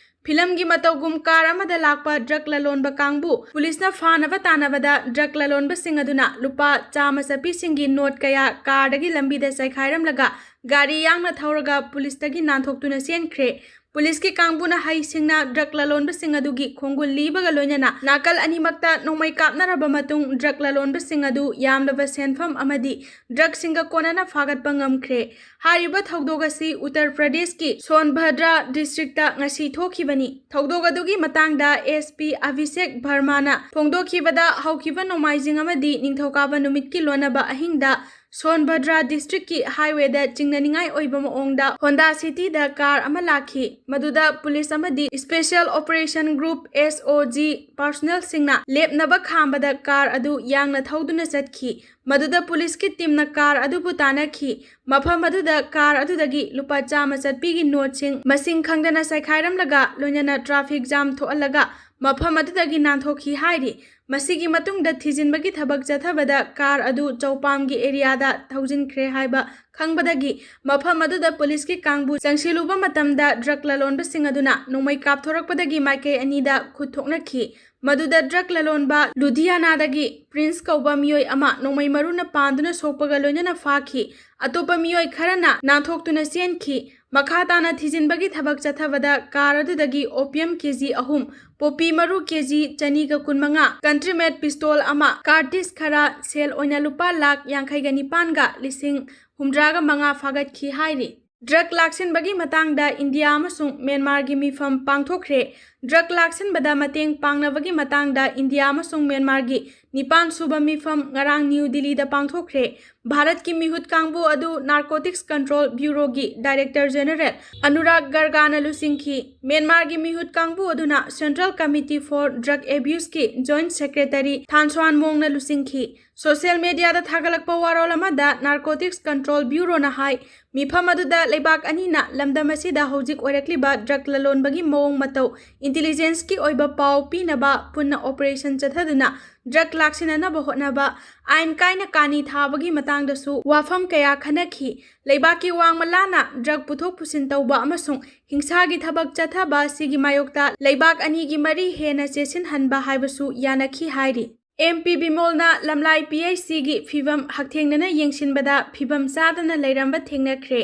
ꯐꯤꯂꯝꯒꯤ ꯃꯇꯧꯒꯨꯝ ꯀꯥꯔ ꯑꯃꯗ ꯂꯥꯛꯄ ꯗ꯭ꯔꯒ ꯂꯂꯣꯟꯕ ꯀꯥꯡꯕꯨ ꯄꯨꯂꯤꯁꯅ ꯐꯥꯅꯕ ꯇꯥꯟꯅꯕꯗ ꯗ꯭ꯔꯒ ꯂꯂꯣꯟꯕꯁꯤꯡ ꯑꯗꯨꯅ ꯂꯨꯄꯥ ꯆꯥꯝꯃ ꯆꯠꯄꯤꯁꯤꯡꯒꯤ ꯅꯣꯠ ꯀꯌꯥ ꯀꯥꯔꯗꯒꯤ ꯂꯝꯕꯤꯗ ꯆꯥꯏꯈꯥꯏꯔꯝꯂꯒ ꯒꯥꯔꯤ ꯌꯥꯡꯅ ꯊꯧꯔꯒ ꯄꯨꯂꯤꯁꯇꯒꯤ ꯅꯥꯟꯊꯣꯛꯇꯨꯅ ꯆꯦꯟꯈ꯭ꯔꯦ꯫ ꯄꯨꯂꯤꯁꯀꯤ ꯀꯥꯡꯕꯨꯅ ꯍꯩꯁꯤꯡꯅ ꯗ꯭ꯔꯒ ꯂꯂꯣꯟꯕꯁꯤꯡ ꯑꯗꯨꯒꯤ ꯈꯣꯡꯒꯨꯜ ꯂꯤꯕꯒ ꯂꯣꯏꯅꯅ ꯅꯥꯀꯜ ꯑꯅꯤꯃꯛꯇ ꯅꯣꯡꯃꯩ ꯀꯥꯞꯅꯔꯕ ꯃꯇꯨꯡ ꯗ꯭ꯔꯒ ꯂꯂꯣꯟꯕꯁꯤꯡ ꯑꯗꯨ ꯌꯥꯝꯂꯕ ꯁꯦꯟꯐꯝ ꯑꯃꯗꯤ ꯗ꯭ꯔꯒꯁꯤꯡꯒ ꯀꯣꯟꯅꯅ ꯐꯥꯒꯠꯄ ꯉꯝꯈ꯭ꯔꯦ꯫ ꯍꯥꯏꯔꯤꯕ ꯊꯧꯗꯣꯛ ꯑꯁꯤ ꯎꯠꯇꯔ ꯄ꯭ꯔꯗꯦꯁꯀꯤ ꯁꯣꯟꯚꯗ꯭ꯔ ꯗꯤꯁꯇ꯭ꯔꯤꯛꯇ ꯉꯁꯤ ꯊꯣꯛꯈꯤꯕꯅꯤ꯫ ꯊꯧꯗꯣꯛ ꯑꯗꯨꯒꯤ ꯃꯇꯥꯡꯗ SP ꯑꯚꯤꯁꯦꯛ ꯚꯔꯃꯥꯅ ꯐꯣꯡꯗꯣꯛꯈꯤꯕꯗ, ꯍꯧꯈꯤꯕ ꯅꯣꯡꯃꯥꯏꯖꯤꯡ ꯑꯃꯗꯤ ꯅꯤꯡꯊꯧꯀꯥꯕ ꯅꯨꯃꯤꯠꯀꯤ ꯂꯣꯟꯅꯕ ꯑꯍꯤꯡꯗ ꯁꯣꯟꯚꯗ꯭ꯔ ꯗꯤꯁꯇ꯭ꯔꯤꯛꯀꯤ ꯍꯥꯏꯋꯦꯗ ꯆꯤꯡꯅꯅꯤꯡꯉꯥꯏ ꯑꯣꯏꯕ ꯃꯑꯣꯡꯗ ꯍꯣꯟꯗꯥ ꯁꯤꯇꯤꯗ ꯀꯥꯔ ꯑꯃ ꯂꯥꯛꯈꯤ꯫ ꯃꯗꯨꯗ ꯄꯨꯂꯤꯁ ꯑꯃꯗꯤ ꯁ꯭ꯄꯦꯁꯤꯌꯦꯜ ꯑꯣꯄꯔꯦꯁꯟ ꯒ꯭ꯔꯨꯞ, SOG, ꯄꯥꯔꯁꯣꯅꯦꯜꯁꯤꯡꯅ ꯂꯦꯞꯅꯕ ꯈꯥꯝꯕꯗ ꯀꯥꯔ ꯑꯗꯨ ꯌꯥꯡꯅ ꯊꯧꯗꯨꯅ ꯆꯠꯈꯤ꯫ ꯃꯗꯨꯗ ꯄꯨꯂꯤꯁꯀꯤ ꯇꯤꯝꯅ ꯀꯥꯔ ꯑꯗꯨꯕꯨ ꯇꯥꯟꯅꯈꯤ꯫ ꯃꯐꯝ ꯑꯗꯨꯗ ꯀꯥꯔ ꯑꯗꯨꯗꯒꯤ ꯂꯨꯄꯥ ꯆꯥꯝꯃ ꯆꯠꯄꯤꯒꯤ ꯅꯣꯠꯁꯤꯡ ꯃꯁꯤꯡ ꯈꯪꯗꯅ ꯆꯥꯏꯈꯥꯏꯔꯝꯂꯒ ꯂꯣꯏꯅꯅ ꯇ꯭ꯔꯥꯐꯤꯛ ꯖꯥꯝ ꯊꯣꯛꯍꯜꯂꯒ ꯃꯐꯝ ꯑꯗꯨꯗꯒꯤ ꯅꯥꯟꯊꯣꯛꯈꯤ ꯍꯥꯏꯔꯤ꯫ ꯃꯁꯤꯒꯤ ꯃꯇꯨꯡꯗ ꯊꯤꯖꯤꯟꯕꯒꯤ ꯊꯕꯛ ꯆꯠꯊꯕꯗ ꯀꯥꯔ ꯑꯗꯨ ꯆꯧꯄꯥꯝꯒꯤ ꯑꯦꯔꯤꯌꯥꯗ ꯊꯧꯖꯤꯟꯈ꯭ꯔꯦ ꯍꯥꯏꯕ ꯈꯪꯕꯗꯒꯤ ꯃꯐꯝ ꯑꯗꯨꯗ ꯄꯨꯂꯤꯁꯀꯤ ꯀꯥꯡꯕꯨ ꯆꯪꯁꯤꯜꯂꯨꯕ ꯃꯇꯝꯗ ꯗ꯭ꯔꯒ ꯂꯂꯣꯟꯕꯁꯤꯡ ꯑꯗꯨꯅ ꯅꯣꯡꯃꯩ ꯀꯥꯞꯊꯣꯔꯛꯄꯗꯒꯤ ꯃꯥꯏꯀꯩ ꯑꯅꯤꯗ ꯈꯨꯠ ꯊꯣꯛꯅꯈꯤ꯫ ꯃꯗꯨꯗ ꯗ꯭ꯔꯒ ꯂꯂꯣꯟꯕ ꯂꯨꯙꯤꯌꯥꯅꯥꯗꯒꯤ ꯄ꯭ꯔꯤꯟꯁ ꯀꯧꯕ ꯃꯤꯑꯣꯏ ꯑꯃ ꯅꯣꯡꯃꯩ ꯃꯔꯨꯅ ꯄꯥꯟꯗꯨꯅ ꯁꯣꯛꯄꯒ ꯂꯣꯏꯅꯅ ꯐꯥꯈꯤ꯫ ꯑꯇꯣꯞꯄ ꯃꯤꯑꯣꯏ ꯈꯔꯅ ꯅꯥꯟꯊꯣꯛꯇꯨꯅ ꯆꯦꯟꯈꯤ꯫ ꯃꯈꯥ ꯇꯥꯅ ꯊꯤꯖꯤꯟꯕꯒꯤ ꯊꯕꯛ ꯆꯠꯊꯕꯗ ꯀꯥꯔ ꯑꯗꯨꯗꯒꯤ opium KG ꯑꯍꯨꯝ, ꯄꯣꯄꯤ ꯃꯔꯨ KG ꯆꯅꯤꯒ ꯀꯨꯟꯃꯉꯥ, ꯀꯟꯇ꯭ꯔꯤꯃꯦꯠ ꯄꯤꯁꯇꯣꯜ ꯑꯃ, ꯀꯥꯔꯇꯤꯁ ꯈꯔ, ꯁꯦꯜ ꯑꯣꯏꯅ ꯂꯨꯄꯥ ꯂꯥꯈ ꯌꯥꯡꯈꯩꯒ ꯅꯤꯄꯥꯟꯒ ꯂꯤꯁꯤꯡ ꯍꯨꯝꯗ꯭ꯔꯥꯒ ꯃꯉꯥ ꯐꯥꯒꯠꯈꯤ ꯍꯥꯏꯔꯤ꯫ ꯗ꯭ꯔꯒ ꯂꯥꯛꯁꯤꯟꯕꯒꯤ ꯃꯇꯥꯡꯗ ꯏꯟꯗꯤꯌꯥ ꯑꯃꯁꯨꯡ ꯃ꯭ꯌꯥꯟꯃꯥꯔꯒꯤ ꯃꯤꯐꯝ ꯄꯥꯡꯊꯣꯛꯈ꯭ꯔꯦ꯫ ꯗ꯭ꯔꯒ ꯂꯥꯛꯁꯤꯟꯕꯗ ꯃꯇꯦꯡ ꯄꯥꯡꯅꯕꯒꯤ ꯃꯇꯥꯡꯗ ꯏꯟꯗꯤꯌꯥ ꯑꯃꯁꯨꯡ ꯃ꯭ꯌꯥꯟꯃꯥꯔꯒꯤ ꯅꯤꯄꯥꯟ ꯁꯨꯕ ꯃꯤꯐꯝ ꯉꯔꯥꯡ ꯅ꯭ꯌꯨ ꯗꯤꯜꯂꯤꯗ ꯄꯥꯡꯊꯣꯛꯈ꯭ꯔꯦ꯫ ꯚꯥꯔꯠꯀꯤ ꯃꯤꯍꯨꯠ ꯀꯥꯡꯕꯨ ꯑꯗꯨ ꯅꯥꯔꯀꯣꯇꯤꯛꯁ ꯀꯟꯇ꯭ꯔꯣꯜ ꯕ꯭ꯌꯨꯔꯣꯒꯤ ꯗꯥꯏꯔꯦꯛꯇꯔ ꯖꯦꯅꯔꯦꯜ ꯑꯅꯨꯔꯥꯒ ꯒꯔꯒꯥꯅ ꯂꯨꯆꯤꯡꯈꯤ꯫ ꯃ꯭ꯌꯥꯟꯃꯥꯔꯒꯤ ꯃꯤꯍꯨꯠ ꯀꯥꯡꯕꯨ ꯑꯗꯨꯅ Central Committee for Drug Abuseꯀꯤ ꯖꯣꯏꯟꯠ ꯁꯦꯀ꯭ꯔꯦꯇꯔꯤ ꯊꯥꯟ ꯁ꯭ꯋꯥꯟ ꯃꯣꯡꯅ ꯂꯨꯆꯤꯡꯈꯤ꯫ ꯁꯣꯁꯤꯌꯦꯜ ꯃꯦꯗꯤꯌꯥꯗ ꯊꯥꯒꯠꯂꯛꯄ ꯋꯥꯔꯣꯜ ꯑꯃꯗ ꯅꯥꯔꯀꯣꯇꯤꯛꯁ ꯀꯟꯇ꯭ꯔꯣꯜ ꯕ꯭ꯌꯨꯔꯣꯅ ꯍꯥꯏ, ꯃꯤꯐꯝ ꯑꯗꯨꯗ ꯂꯩꯕꯥꯛ ꯑꯅꯤꯅ ꯂꯝꯗꯝ ꯑꯁꯤꯗ ꯍꯧꯖꯤꯛ ꯑꯣꯏꯔꯛꯂꯤꯕ ꯗ꯭ꯔꯒ ꯂꯂꯣꯟꯕꯒꯤ ꯃꯑꯣꯡ ꯃꯇꯧ, intelligence ꯀꯤ ꯑꯣꯏꯕ ꯄꯥꯎ ꯄꯤꯅꯕ ꯄꯨꯟꯅ operation ꯆꯠꯊꯗꯨꯅ drug ꯂꯥꯛꯁꯤꯟꯅꯅꯕ ꯍꯣꯠꯅꯕ, ꯑꯥꯏꯟ ꯀꯥꯏꯅ ꯀꯥꯅꯤ ꯊꯥꯕꯒꯤ ꯃꯇꯥꯡꯗꯁꯨ ꯋꯥꯐꯝ ꯀꯌꯥ ꯈꯟꯅꯈꯤ꯫ ꯂꯩꯕꯥꯛꯀꯤ ꯋꯥꯡꯃ ꯂꯥꯟꯅ drug ꯄꯨꯊꯣꯛ ꯄꯨꯁꯤꯟ ꯇꯧꯕ ꯑꯃꯁꯨꯡ ꯍꯤꯡꯁꯥꯒꯤ ꯊꯕꯛ ꯆꯠꯊꯕ ꯑꯁꯤꯒꯤ ꯃꯥꯌꯣꯛꯇ ꯂꯩꯕꯥꯛ ꯑꯅꯤꯒꯤ ꯃꯔꯤ ꯍꯦꯟꯅ ꯆꯦꯠꯁꯤꯟꯍꯟꯕ ꯍꯥꯏꯕꯁꯨ ꯌꯥꯅꯈꯤ ꯍꯥꯏꯔꯤ꯫ ꯑꯦꯝ ꯄꯤ ꯕꯤꯃꯣꯜꯅ ꯂꯝꯂꯥꯏ ꯄꯤ ꯑꯩꯆ ꯁꯤꯒꯤ ꯐꯤꯕꯝ ꯍꯛꯊꯦꯡꯅꯅ ꯌꯦꯡꯁꯤꯟꯕꯗ ꯐꯤꯕꯝ ꯆꯥꯗꯅ ꯂꯩꯔꯝꯕ ꯊꯦꯡꯅꯈ꯭ꯔꯦ꯫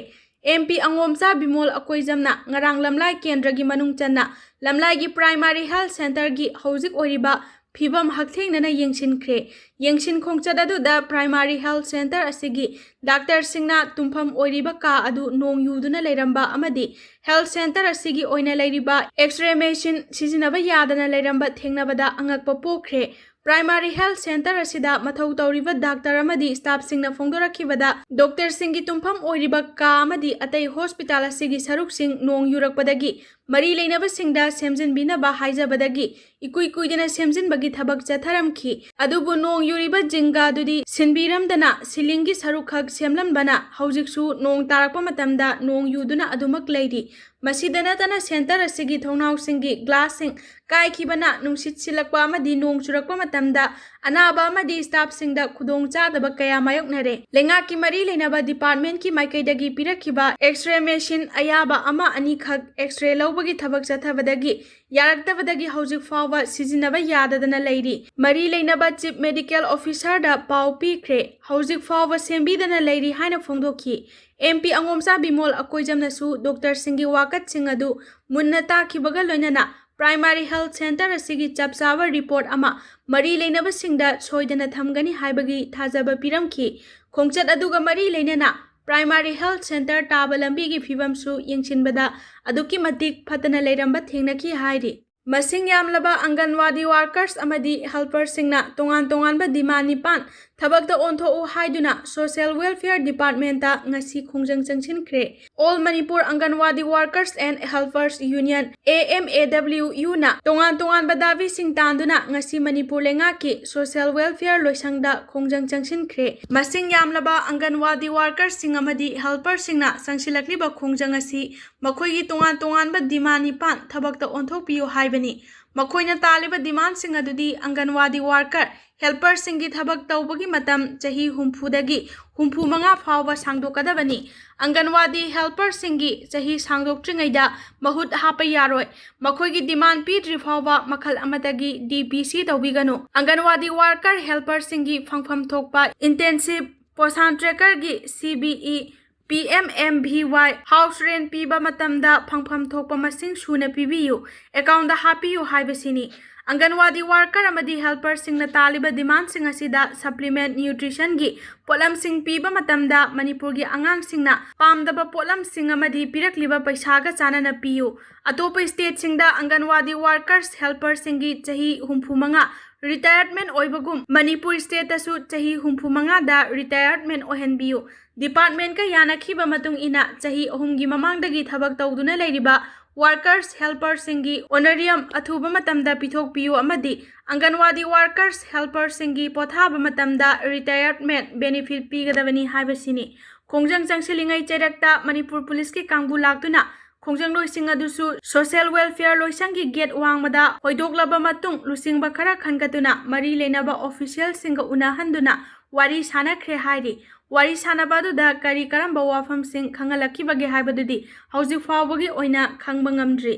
ꯑꯦꯝ ꯄꯤ ꯑꯉꯣꯝꯆꯥ ꯕꯤꯃꯣꯜ ꯑꯀꯣꯏꯖꯝꯅ ꯉꯔꯥꯡ ꯂꯝꯂꯥꯏ ꯀꯦꯟꯗ꯭ꯔꯒꯤ ꯃꯅꯨꯡ ꯆꯟꯅ ꯂꯝꯂꯥꯏꯒꯤ primary health centre ꯒꯤ ꯍꯧꯖꯤꯛ ꯑꯣꯏꯔꯤꯕ ꯐꯤꯕꯝ ꯍꯛꯊꯦꯡꯅꯅ ꯌꯦꯡꯁꯤꯟꯈ꯭ꯔꯦ꯫ ꯌꯦꯡꯁꯤꯟ ꯈꯣꯡꯆꯠ ꯑꯗꯨꯗ primary health centre ꯑꯁꯤꯒꯤ ꯗꯥꯛꯇꯔꯁꯤꯡꯅ ꯇꯨꯝꯐꯝ ꯑꯣꯏꯔꯤꯕ ꯀꯥ ꯑꯗꯨ ꯅꯣꯡ ꯌꯨꯗꯨꯅ ꯂꯩꯔꯝꯕ ꯑꯃꯗꯤ health centre ꯑꯁꯤꯒꯤ ꯑꯣꯏꯅ ꯂꯩꯔꯤꯕ X-ray machine ꯁꯤꯖꯤꯟꯅꯕ ꯌꯥꯗꯅ ꯂꯩꯔꯝꯕ ꯊꯦꯡꯅꯕꯗ ꯑꯉꯛꯄ ꯄꯣꯛꯈ꯭ꯔꯦ꯫ Primary health centre ꯑꯁꯤꯗ ꯃꯊꯧ ꯇꯧꯔꯤꯕ ꯗꯥꯛꯇꯔ ꯑꯃꯗꯤ staff ꯁꯤꯡꯅ ꯐꯣꯡꯗꯣꯔꯛꯈꯤꯕꯗ, ꯗꯣꯛꯇꯔꯁꯤꯡꯒꯤ ꯇꯨꯝꯐꯝ ꯑꯣꯏꯔꯤꯕ ꯀꯥ ꯑꯃꯗꯤ ꯑꯇꯩ hospital ꯑꯁꯤꯒꯤ ꯁꯔꯨꯛꯁꯤꯡ ꯅꯣꯡ ꯌꯨꯔꯛꯄꯗꯒꯤ ꯃꯔꯤ ꯂꯩꯅꯕꯁꯤꯡꯗ ꯁꯦꯝꯖꯤꯟꯕꯤꯅꯕ ꯍꯥꯏꯖꯕꯗꯒꯤ ꯏꯀꯨꯏ ꯀꯨꯏꯗꯅ ꯁꯦꯝꯖꯤꯟꯕꯒꯤ ꯊꯕꯛ ꯆꯠꯊꯔꯝꯈꯤ꯫ ꯑꯗꯨꯕꯨ ꯅꯣꯡ ꯌꯨꯔꯤꯕ ꯖꯤꯡꯒꯥꯗꯨꯗꯤ ꯁꯤꯟꯕꯤꯔꯝꯗꯅ ceiling ꯒꯤ ꯁꯔꯨꯛ ꯈꯛ ꯁꯦꯝꯂꯝꯕꯅ ꯍꯧꯖꯤꯛꯁꯨ ꯅꯣꯡ ꯇꯥꯔꯛꯄ ꯃꯇꯝꯗ ꯅꯣꯡ ꯌꯨꯗꯨꯅ ꯑꯗꯨꯃꯛ ꯂꯩꯔꯤ꯫ ꯃꯁꯤꯗ ꯅꯠꯇꯅ centre ꯑꯁꯤꯒꯤ ꯊꯣꯡꯅꯥꯎꯁꯤꯡꯒꯤ glass ꯁꯤꯡ ꯀꯥꯏꯈꯤꯕꯅ ꯅꯨꯡꯁꯤꯠ ꯁꯤꯜꯂꯛꯄ ꯑꯃꯗꯤ ꯅꯣꯡ ꯆꯨꯔꯛꯄ ꯃꯇꯝꯗ ꯑꯅꯥꯕ ꯑꯃꯗꯤ staff ꯁꯤꯡꯗ ꯈꯨꯗꯣꯡ ꯆꯥꯗꯕ ꯀꯌꯥ ꯃꯥꯌꯣꯛꯅꯔꯦ꯫ ꯂꯩꯉꯥꯛꯀꯤ ꯃꯔꯤ ꯂꯩꯅꯕ department ꯀꯤ ꯃꯥꯏꯀꯩꯗꯒꯤ ꯄꯤꯔꯛꯈꯤꯕ X-ray machine ꯑꯌꯥꯕ ꯑꯃ ꯑꯅꯤꯈꯛ X-ray ꯂꯧꯕꯒꯤ ꯊꯕꯛ ꯆꯠꯊꯕꯗꯒꯤ ꯌꯥꯔꯛꯇꯕꯗꯒꯤ ꯍꯧꯖꯤꯛ ꯐꯥꯎꯕ ꯁꯤꯖꯤꯟꯅꯕ ꯌꯥꯗꯗꯅ ꯂꯩꯔꯤ꯫ ꯃꯔꯤ ꯂꯩꯅꯕ Chief Medical Officer ꯗ ꯄꯥꯎ ꯄꯤꯈ꯭ꯔꯦ꯫ ꯍꯧꯖꯤꯛ ꯐꯥꯎꯕ ꯁꯦꯝꯕꯤꯗꯅ ꯂꯩꯔꯤ ꯍꯥꯏꯅ ꯐꯣꯡꯗꯣꯛꯈꯤ꯫ ꯑꯦꯝ ꯄꯤ ꯑꯉꯣꯝꯆꯥ ꯕꯤꯃꯣꯜ ꯑꯀꯣꯏꯖꯝꯅꯁꯨ ꯗꯣꯛꯇꯔꯁꯤꯡꯒꯤ ꯋꯥꯀꯠꯁꯤꯡ ꯑꯗꯨ ꯃꯨꯟꯅ ꯇꯥꯈꯤꯕꯒ ꯂꯣꯏꯅꯅ primary health centre ꯑꯁꯤꯒꯤ ꯆꯞ ꯆꯥꯕ report ꯑꯃ ꯃꯔꯤ ꯂꯩꯅꯕꯁꯤꯡꯗ ꯁꯣꯏꯗꯅ ꯊꯝꯒꯅꯤ ꯍꯥꯏꯕꯒꯤ ꯊꯥꯖꯕ ꯄꯤꯔꯝꯈꯤ꯫ ꯈꯣꯡꯆꯠ ꯑꯗꯨꯒ ꯃꯔꯤ ꯂꯩꯅꯅ primary health centre ꯇꯥꯕ ꯂꯝꯕꯤꯒꯤ ꯐꯤꯕꯝꯁꯨ ꯌꯦꯡꯁꯤꯟꯕꯗ ꯑꯗꯨꯛꯀꯤ ꯃꯇꯤꯛ ꯐꯠꯇꯅ ꯂꯩꯔꯝꯕ ꯊꯦꯡꯅꯈꯤ ꯍꯥꯏꯔꯤ꯫ ꯃꯁꯤꯡ ꯌꯥꯝꯂꯕ ꯑꯪꯒꯟꯋꯥꯗꯤ ꯋꯥꯔꯀꯔꯁ ꯑꯃꯗꯤ ꯍꯦꯜꯄꯔꯁꯤꯡꯅ ꯇꯣꯉꯥꯟ ꯇꯣꯉꯥꯟꯕ ꯗꯤꯃꯥꯟ ꯅꯤꯄꯥꯟ ꯊꯕꯛꯇ ꯑꯣꯟꯊꯣꯛꯎ ꯍꯥꯏꯗꯨꯅ ꯁꯣꯁꯤꯌꯦꯜ ꯋꯦꯜꯐꯤꯌꯔ ꯗꯤꯄꯥꯔꯠꯃꯦꯟꯇ ꯉꯁꯤ ꯈꯣꯡꯖꯪ ꯆꯪꯁꯤꯟꯈ꯭ꯔꯦ꯫ All Manipur Anganwadi Workers and Helpers Union, A M A W U ꯅ ꯇꯣꯉꯥꯟ ꯇꯣꯉꯥꯟꯕ ꯗꯥꯕꯤꯁꯤꯡ ꯇꯥꯟꯗꯨꯅ ꯉꯁꯤ ꯃꯅꯤꯄꯨꯔ ꯂꯩꯉꯥꯛꯀꯤ ꯁꯣꯁꯤꯌꯦꯜ ꯋꯦꯜꯐꯤꯌꯔ ꯂꯣꯏꯁꯪꯗ ꯈꯣꯡꯖꯪ ꯆꯪꯁꯤꯟꯈ꯭ꯔꯦ꯫ ꯃꯁꯤꯡ ꯌꯥꯝꯂꯕ ꯑꯪꯒꯟꯋꯥꯗꯤ ꯋꯥꯔꯀꯔꯁꯤꯡ ꯑꯃꯗꯤ ꯍꯦꯜꯄꯔꯁꯤꯡꯅ ꯆꯪꯁꯤꯜꯂꯛꯂꯤꯕ ꯈꯣꯡꯖꯪ ꯑꯁꯤ ꯃꯈꯣꯏꯒꯤ ꯇꯣꯉꯥꯟ ꯇꯣꯉꯥꯟꯕ ꯗꯤꯃꯥꯟ ꯅꯤꯄꯥꯟ ꯊꯕꯛꯇ ꯑꯣꯟꯊꯣꯛꯄꯤꯌꯨ ꯍꯥꯏꯕꯅꯤ꯫ ꯃꯈꯣꯏꯅ ꯇꯥꯜꯂꯤꯕ ꯗꯤꯃꯥꯟꯁꯤꯡ ꯑꯗꯨꯗꯤ ꯑꯪꯒꯟꯋꯥꯗꯤ ꯋꯥꯔꯀꯔ, ꯍꯦꯜꯄꯔꯁꯤꯡꯒꯤ ꯊꯕꯛ ꯇꯧꯕꯒꯤ ꯃꯇꯝ ꯆꯍꯤ ꯍꯨꯝꯐꯨꯗꯒꯤ ꯍꯨꯝꯐꯨ ꯃꯉꯥ ꯐꯥꯎꯕ ꯁꯥꯡꯗꯣꯛꯀꯗꯕꯅꯤ꯫ ꯑꯪꯒꯟꯋꯥꯗꯤ ꯍꯦꯜꯄꯔꯁꯤꯡꯒꯤ ꯆꯍꯤ ꯁꯥꯡꯗꯣꯛꯇ꯭ꯔꯤꯉꯩꯗ ꯃꯍꯨꯠ ꯍꯥꯞꯄ ꯌꯥꯔꯣꯏ꯫ ꯃꯈꯣꯏꯒꯤ ꯗꯤꯃꯥꯟ ꯄꯤꯗ꯭ꯔꯤ ꯐꯥꯎꯕ ꯃꯈꯜ ꯑꯃꯠꯇꯒꯤ D P C ꯇꯧꯕꯤꯒꯅꯨ꯫ ꯑꯪꯒꯟꯋꯥꯗꯤ ꯋꯥꯔꯀꯔ ꯍꯦꯜꯄꯔꯁꯤꯡꯒꯤ ꯐꯪꯐꯝ ꯊꯣꯛꯄ ꯏꯟꯇꯦꯟꯁꯤꯚ ꯄꯣꯁꯥꯟ ꯇ꯭ꯔꯦꯀꯔꯒꯤ C B E P M M V Y house rent ꯄꯤꯕ ꯃꯇꯝꯗ ꯐꯪꯐꯝ ꯊꯣꯛꯄ ꯃꯁꯤꯡ ꯁꯨꯅ ꯄꯤꯕꯤꯌꯨ, ꯑꯦꯀꯥꯎꯟꯗ ꯍꯥꯞꯄꯤꯌꯨ ꯍꯥꯏꯕꯁꯤꯅꯤ꯫ ꯑꯪꯒꯟꯋꯥꯗꯤ ꯋꯥꯔꯀꯔ ꯑꯃꯗꯤ ꯍꯦꯜꯄꯔꯁꯤꯡꯅ ꯇꯥꯜꯂꯤꯕ ꯗꯤꯃꯥꯟꯁꯤꯡ ꯑꯁꯤꯗ ꯁꯄ꯭ꯂꯤꯃꯦꯟꯠ ꯅ꯭ꯌꯨꯇ꯭ꯔꯤꯁꯟꯒꯤ ꯄꯣꯠꯂꯝꯁꯤꯡ ꯄꯤꯕ ꯃꯇꯝꯗ ꯃꯅꯤꯄꯨꯔꯒꯤ ꯑꯉꯥꯡꯁꯤꯡꯅ ꯄꯥꯝꯗꯕ ꯄꯣꯠꯂꯝꯁꯤꯡ ꯑꯃꯗꯤ ꯄꯤꯔꯛꯂꯤꯕ ꯄꯩꯁꯥꯒ ꯆꯥꯟꯅꯅ ꯄꯤꯌꯨ꯫ ꯑꯇꯣꯞꯄ ꯁ꯭ꯇꯦꯠꯁꯤꯡꯗ ꯑꯪꯒꯟꯋꯥꯗꯤ ꯋꯥꯔꯀꯔꯁ, ꯍꯦꯜꯄꯔꯁꯤꯡꯒꯤ ꯆꯍꯤ ꯍꯨꯝꯐꯨ ꯃꯉꯥ ꯔꯤꯇꯥꯌꯔꯃꯦꯟꯠ ꯑꯣꯏꯕꯒꯨꯝ ꯃꯅꯤꯄꯨꯔ ꯁ꯭ꯇꯦꯠꯇꯁꯨ ꯆꯍꯤ ꯍꯨꯝꯐꯨ ꯃꯉꯥꯗ ꯔꯤꯇꯥꯌꯔꯃꯦꯟꯠ ꯑꯣꯏꯍꯟꯕꯤꯌꯨ꯫ ꯗꯤꯄꯥꯔꯠꯃꯦꯟꯠꯀ ꯌꯥꯅꯈꯤꯕ ꯃꯇꯨꯡ ꯏꯟꯅ ꯆꯍꯤ ꯑꯍꯨꯝꯒꯤ ꯃꯃꯥꯡꯗꯒꯤ ꯊꯕꯛ ꯇꯧꯗꯨꯅ ꯂꯩꯔꯤꯕ ꯋꯥꯔꯀꯔꯁ, ꯍꯦꯜꯄꯔꯁꯤꯡꯒꯤ ꯑꯣꯅꯔꯤꯌꯝ ꯑꯊꯨꯕ ꯃꯇꯝꯗ ꯄꯤꯊꯣꯛꯄꯤꯌꯨ ꯑꯃꯗꯤ ꯑꯪꯒꯟꯋꯥꯗꯤ ꯋꯥꯔꯀꯔꯁ, ꯍꯦꯜꯄꯔꯁꯤꯡꯒꯤ ꯄꯣꯊꯥꯕ ꯃꯇꯝꯗ ꯔꯤꯇꯥꯌꯔꯃꯦꯟꯠ ꯕꯦꯅꯤꯐꯤꯠ ꯄꯤꯒꯗꯕꯅꯤ ꯍꯥꯏꯕꯁꯤꯅꯤ꯫ ꯈꯣꯡꯖꯪ ꯆꯪꯁꯤꯜꯂꯤꯉꯩ ꯆꯩꯔꯛꯇ ꯃꯅꯤꯄꯨꯔ ꯄꯨꯂꯤꯁꯀꯤ ꯀꯥꯡꯕꯨ ꯂꯥꯛꯇꯨꯅ ꯈꯣꯡꯖꯪꯂꯣꯏꯁꯤꯡ ꯑꯗꯨꯁꯨ ꯁꯣꯁꯤꯌꯦꯜ ꯋꯦꯜꯐꯤꯌꯔ ꯂꯣꯏꯁꯪꯒꯤ ꯒꯦꯠ ꯋꯥꯡꯃꯗ ꯍꯣꯏꯗꯣꯛꯂꯕ ꯃꯇꯨꯡ ꯂꯨꯆꯤꯡꯕ ꯈꯔ ꯈꯟꯒꯠꯇꯨꯅ ꯃꯔꯤ ꯂꯩꯅꯕ ꯑꯣꯐꯤꯁꯤꯌꯦꯜꯁꯤꯡꯒ ꯎꯅꯍꯟꯗꯨꯅ ꯋꯥꯔꯤ ꯁꯥꯅꯈ꯭ꯔꯦ ꯍꯥꯏꯔꯤ꯫ ꯋꯥꯔꯤ ꯁꯥꯅꯕ ꯑꯗꯨꯗ ꯀꯔꯤ ꯀꯔꯝꯕ ꯋꯥꯐꯝꯁꯤꯡ ꯈꯪꯍꯜꯂꯛꯈꯤꯕꯒꯦ ꯍꯥꯏꯕꯗꯨꯗꯤ ꯍꯧꯖꯤꯛ ꯐꯥꯎꯕꯒꯤ ꯑꯣꯏꯅ ꯈꯪꯕ ꯉꯝꯗ꯭ꯔꯤ꯫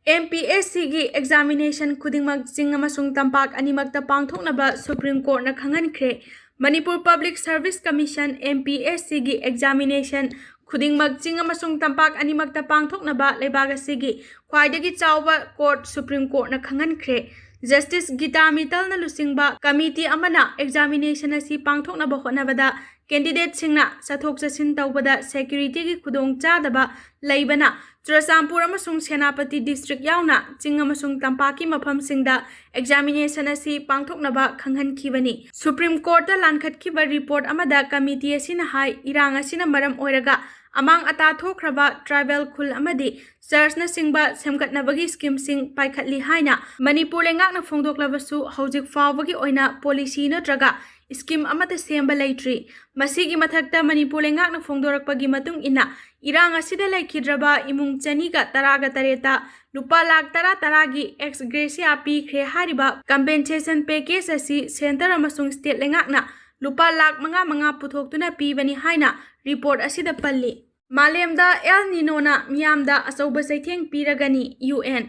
M P S Cꯒꯤ ꯑꯦꯛꯖꯥꯃꯤꯅꯦꯁꯟ ꯈꯨꯗꯤꯡꯃꯛ ꯆꯤꯡ ꯑꯃꯁꯨꯡ ꯇꯝꯄꯥꯛ ꯑꯅꯤꯃꯛꯇ ꯄꯥꯡꯊꯣꯛꯅꯕ ꯁꯨꯄ꯭ꯔꯤꯝ ꯀꯣꯔꯠꯅ ꯈꯪꯍꯟꯈ꯭ꯔꯦ꯫ Manipur public service commission, M P S Cꯒꯤ ꯑꯦꯛꯖꯥꯃꯤꯅꯦꯁꯟ ꯈꯨꯗꯤꯡꯃꯛ ꯆꯤꯡ ꯑꯃꯁꯨꯡ ꯇꯝꯄꯥꯛ ꯑꯅꯤꯃꯛꯇ ꯄꯥꯡꯊꯣꯛꯅꯕ ꯂꯩꯕꯥꯛ ꯑꯁꯤꯒꯤ ꯈ꯭ꯋꯥꯏꯗꯒꯤ ꯆꯥꯎꯕ ꯀꯣꯔꯠ ꯁꯨꯄ꯭ꯔꯤꯝ ꯀꯣꯔꯠꯅ ꯈꯪꯍꯟꯈ꯭ꯔꯦ꯫ ꯖꯁꯇꯤꯁ ꯒꯤꯇꯥ ꯃꯤꯇꯜꯅ ꯂꯨꯆꯤꯡꯕ ꯀꯃꯤꯇꯤ ꯑꯃꯅ ꯑꯦꯛꯖꯥꯃꯤꯅꯦꯁꯟ ꯑꯁꯤ ꯄꯥꯡꯊꯣꯛꯅꯕ ꯍꯣꯠꯅꯕꯗ ꯀꯦꯟꯗꯤꯗꯦꯠꯁꯤꯡꯅ ꯆꯠꯊꯣꯛ ꯆꯠꯁꯤꯟ ꯇꯧꯕꯗ ꯁꯦꯀ꯭ꯌꯨꯔꯤꯇꯤꯒꯤ ꯈꯨꯗꯣꯡꯆꯥꯗꯕ ꯂꯩꯕꯅ ꯆꯨꯔꯆꯥꯟꯄꯨꯔ ꯑꯃꯁꯨꯡ ꯁꯦꯅꯥꯄꯇꯤ ꯗꯤꯁꯇ꯭ꯔꯤꯛ ꯌꯥꯎꯅ ꯆꯤꯡ ꯑꯃꯁꯨꯡ ꯇꯝꯄꯥꯛꯀꯤ ꯃꯐꯝꯁꯤꯡꯗ ꯑꯦꯛꯖꯥꯃꯤꯅꯦꯁꯟ ꯑꯁꯤ ꯄꯥꯡꯊꯣꯛꯅꯕ ꯈꯪꯍꯟꯈꯤꯕꯅꯤ꯫ ꯁꯨꯄ꯭ꯔꯤꯝ ꯀꯣꯔꯠꯇ ꯂꯥꯟꯈꯠꯈꯤꯕ ꯔꯤꯄꯣꯔꯠ ꯑꯃꯗ ꯀꯃꯤꯇꯤ ꯑꯁꯤꯅ ꯍꯥꯏ, ꯏꯔꯥꯡ ꯑꯁꯤꯅ ꯃꯔꯝ ꯑꯣꯏꯔꯒ ꯑꯃꯥꯡ ꯑꯇꯥ ꯊꯣꯛꯈ꯭ꯔꯕ ꯇ꯭ꯔꯥꯏꯕꯦꯜ ꯈꯨꯜ ꯑꯃꯗꯤ ꯆꯔꯆꯅꯆꯤꯡꯕ ꯁꯦꯝꯒꯠꯅꯕꯒꯤ ꯁ꯭ꯀꯤꯝꯁꯤꯡ ꯄꯥꯏꯈꯠꯂꯤ ꯍꯥꯏꯅ ꯃꯅꯤꯄꯨꯔ ꯂꯩꯉꯥꯛꯅ ꯐꯣꯡꯗꯣꯛꯂꯕꯁꯨ, ꯍꯧꯖꯤꯛ ꯐꯥꯎꯕꯒꯤ ꯑꯣꯏꯅ ꯄꯣꯂꯤꯁꯤ ꯅꯠꯇ꯭ꯔꯒ ꯁ꯭ꯀꯤꯝ ꯑꯃꯠꯇ ꯁꯦꯝꯕ ꯂꯩꯇ꯭ꯔꯤ꯫ ꯃꯁꯤꯒꯤ ꯃꯊꯛꯇ ꯃꯅꯤꯄꯨꯔ ꯂꯩꯉꯥꯛꯅ ꯐꯣꯡꯗꯣꯔꯛꯄꯒꯤ ꯃꯇꯨꯡ ꯏꯟꯅ, ꯏꯔꯥꯡ ꯑꯁꯤꯗ ꯂꯩꯈꯤꯗ꯭ꯔꯕ ꯏꯃꯨꯡ ꯆꯅꯤꯒ ꯇꯔꯥꯒ ꯇꯔꯦꯠꯇ ꯂꯨꯄꯥ ꯂꯥꯈ ꯇꯔꯥ ꯇꯔꯥꯒꯤ ꯑꯦꯛꯁ ꯒ꯭ꯔꯦꯁꯤꯌꯥ ꯄꯤꯈ꯭ꯔꯦ ꯍꯥꯏꯔꯤꯕ ꯀꯝꯄꯦꯟꯁꯦꯁꯟ ꯄꯦꯀꯦꯖ ꯑꯁꯤ ꯁꯦꯟꯇꯔ ꯑꯃꯁꯨꯡ ꯁ꯭ꯇꯦꯠ ꯂꯩꯉꯥꯛꯅ ꯂꯨꯄꯥ ꯂꯥꯈ ꯃꯉꯥ ꯃꯉꯥ ꯄꯨꯊꯣꯛꯇꯨꯅ ꯄꯤꯕꯅꯤ ꯍꯥꯏꯅ ꯔꯤꯄꯣꯔꯠ ꯑꯁꯤꯗ ꯄꯜꯂꯤ꯫ ꯃꯥꯂꯦꯝꯗ ꯑꯦꯜ ꯅꯤꯅꯣꯅ ꯃꯤꯌꯥꯝꯗ ꯑꯆꯧꯕ ꯆꯩꯊꯦꯡ ꯄꯤꯔꯒꯅꯤ, ꯌꯨ ꯑꯦꯟ꯫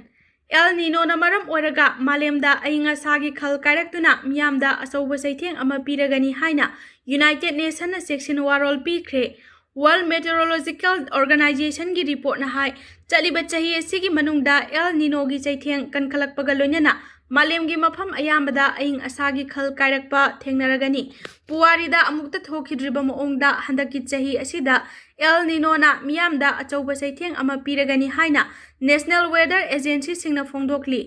ꯑꯦꯜ ꯅꯤꯅꯣꯅ ꯃꯔꯝ ꯑꯣꯏꯔꯒ ꯃꯥꯂꯦꯝꯗ ꯑꯏꯪ ꯑꯁꯥꯒꯤ ꯈꯜ ꯀꯥꯏꯔꯛꯇꯨꯅ ꯃꯤꯌꯥꯝꯗ ꯑꯆꯧꯕ ꯆꯩꯊꯦꯡ ꯑꯃ ꯄꯤꯔꯒꯅꯤ ꯍꯥꯏꯅ ꯌꯨꯅꯥꯏꯇꯦꯗ ꯅꯦꯁꯟꯅ ꯆꯦꯛꯁꯤꯟ ꯋꯥꯔꯣꯜ ꯄꯤꯈ꯭ꯔꯦ꯫ ꯋꯥꯔꯜꯗ ꯃꯦꯇꯤꯑꯣꯔꯣꯂꯣꯖꯤꯀꯦꯜ ꯑꯣꯔꯒꯅꯥꯏꯖꯦꯁꯟꯒꯤ ꯔꯤꯄꯣꯔꯠꯅ ꯍꯥꯏ, ꯆꯠꯂꯤꯕ ꯆꯍꯤ ꯑꯁꯤꯒꯤ ꯃꯅꯨꯡꯗ ꯑꯦꯜ ꯅꯤꯅꯣꯒꯤ ꯆꯩꯊꯦꯡ ꯀꯟꯈꯠꯂꯛꯄꯒ ꯂꯣꯏꯅꯅ ꯃꯥꯂꯦꯝꯒꯤ ꯃꯐꯝ ꯑꯌꯥꯝꯕꯗ ꯑꯏꯪ ꯑꯁꯥꯒꯤ ꯈꯜ ꯀꯥꯏꯔꯛꯄ ꯊꯦꯡꯅꯔꯒꯅꯤ꯫ ꯄꯨꯋꯥꯔꯤꯗ ꯑꯃꯨꯛꯇ ꯊꯣꯛꯈꯤꯗ꯭ꯔꯤꯕ ꯃꯑꯣꯡꯗ ꯍꯟꯗꯛꯀꯤ ꯆꯍꯤ ꯑꯁꯤꯗ ꯑꯦꯜ ꯅꯤꯅꯣꯅ ꯃꯤꯌꯥꯝꯗ ꯑꯆꯧꯕ ꯆꯩꯊꯦꯡ ꯑꯃ ꯄꯤꯔꯒꯅꯤ ꯍꯥꯏꯅ ꯅꯦꯁꯅꯦꯜ ꯋꯦꯗꯔ ꯑꯦꯖꯦꯟꯁꯤꯁꯤꯡꯅ ꯐꯣꯡꯗꯣꯛꯂꯤ꯫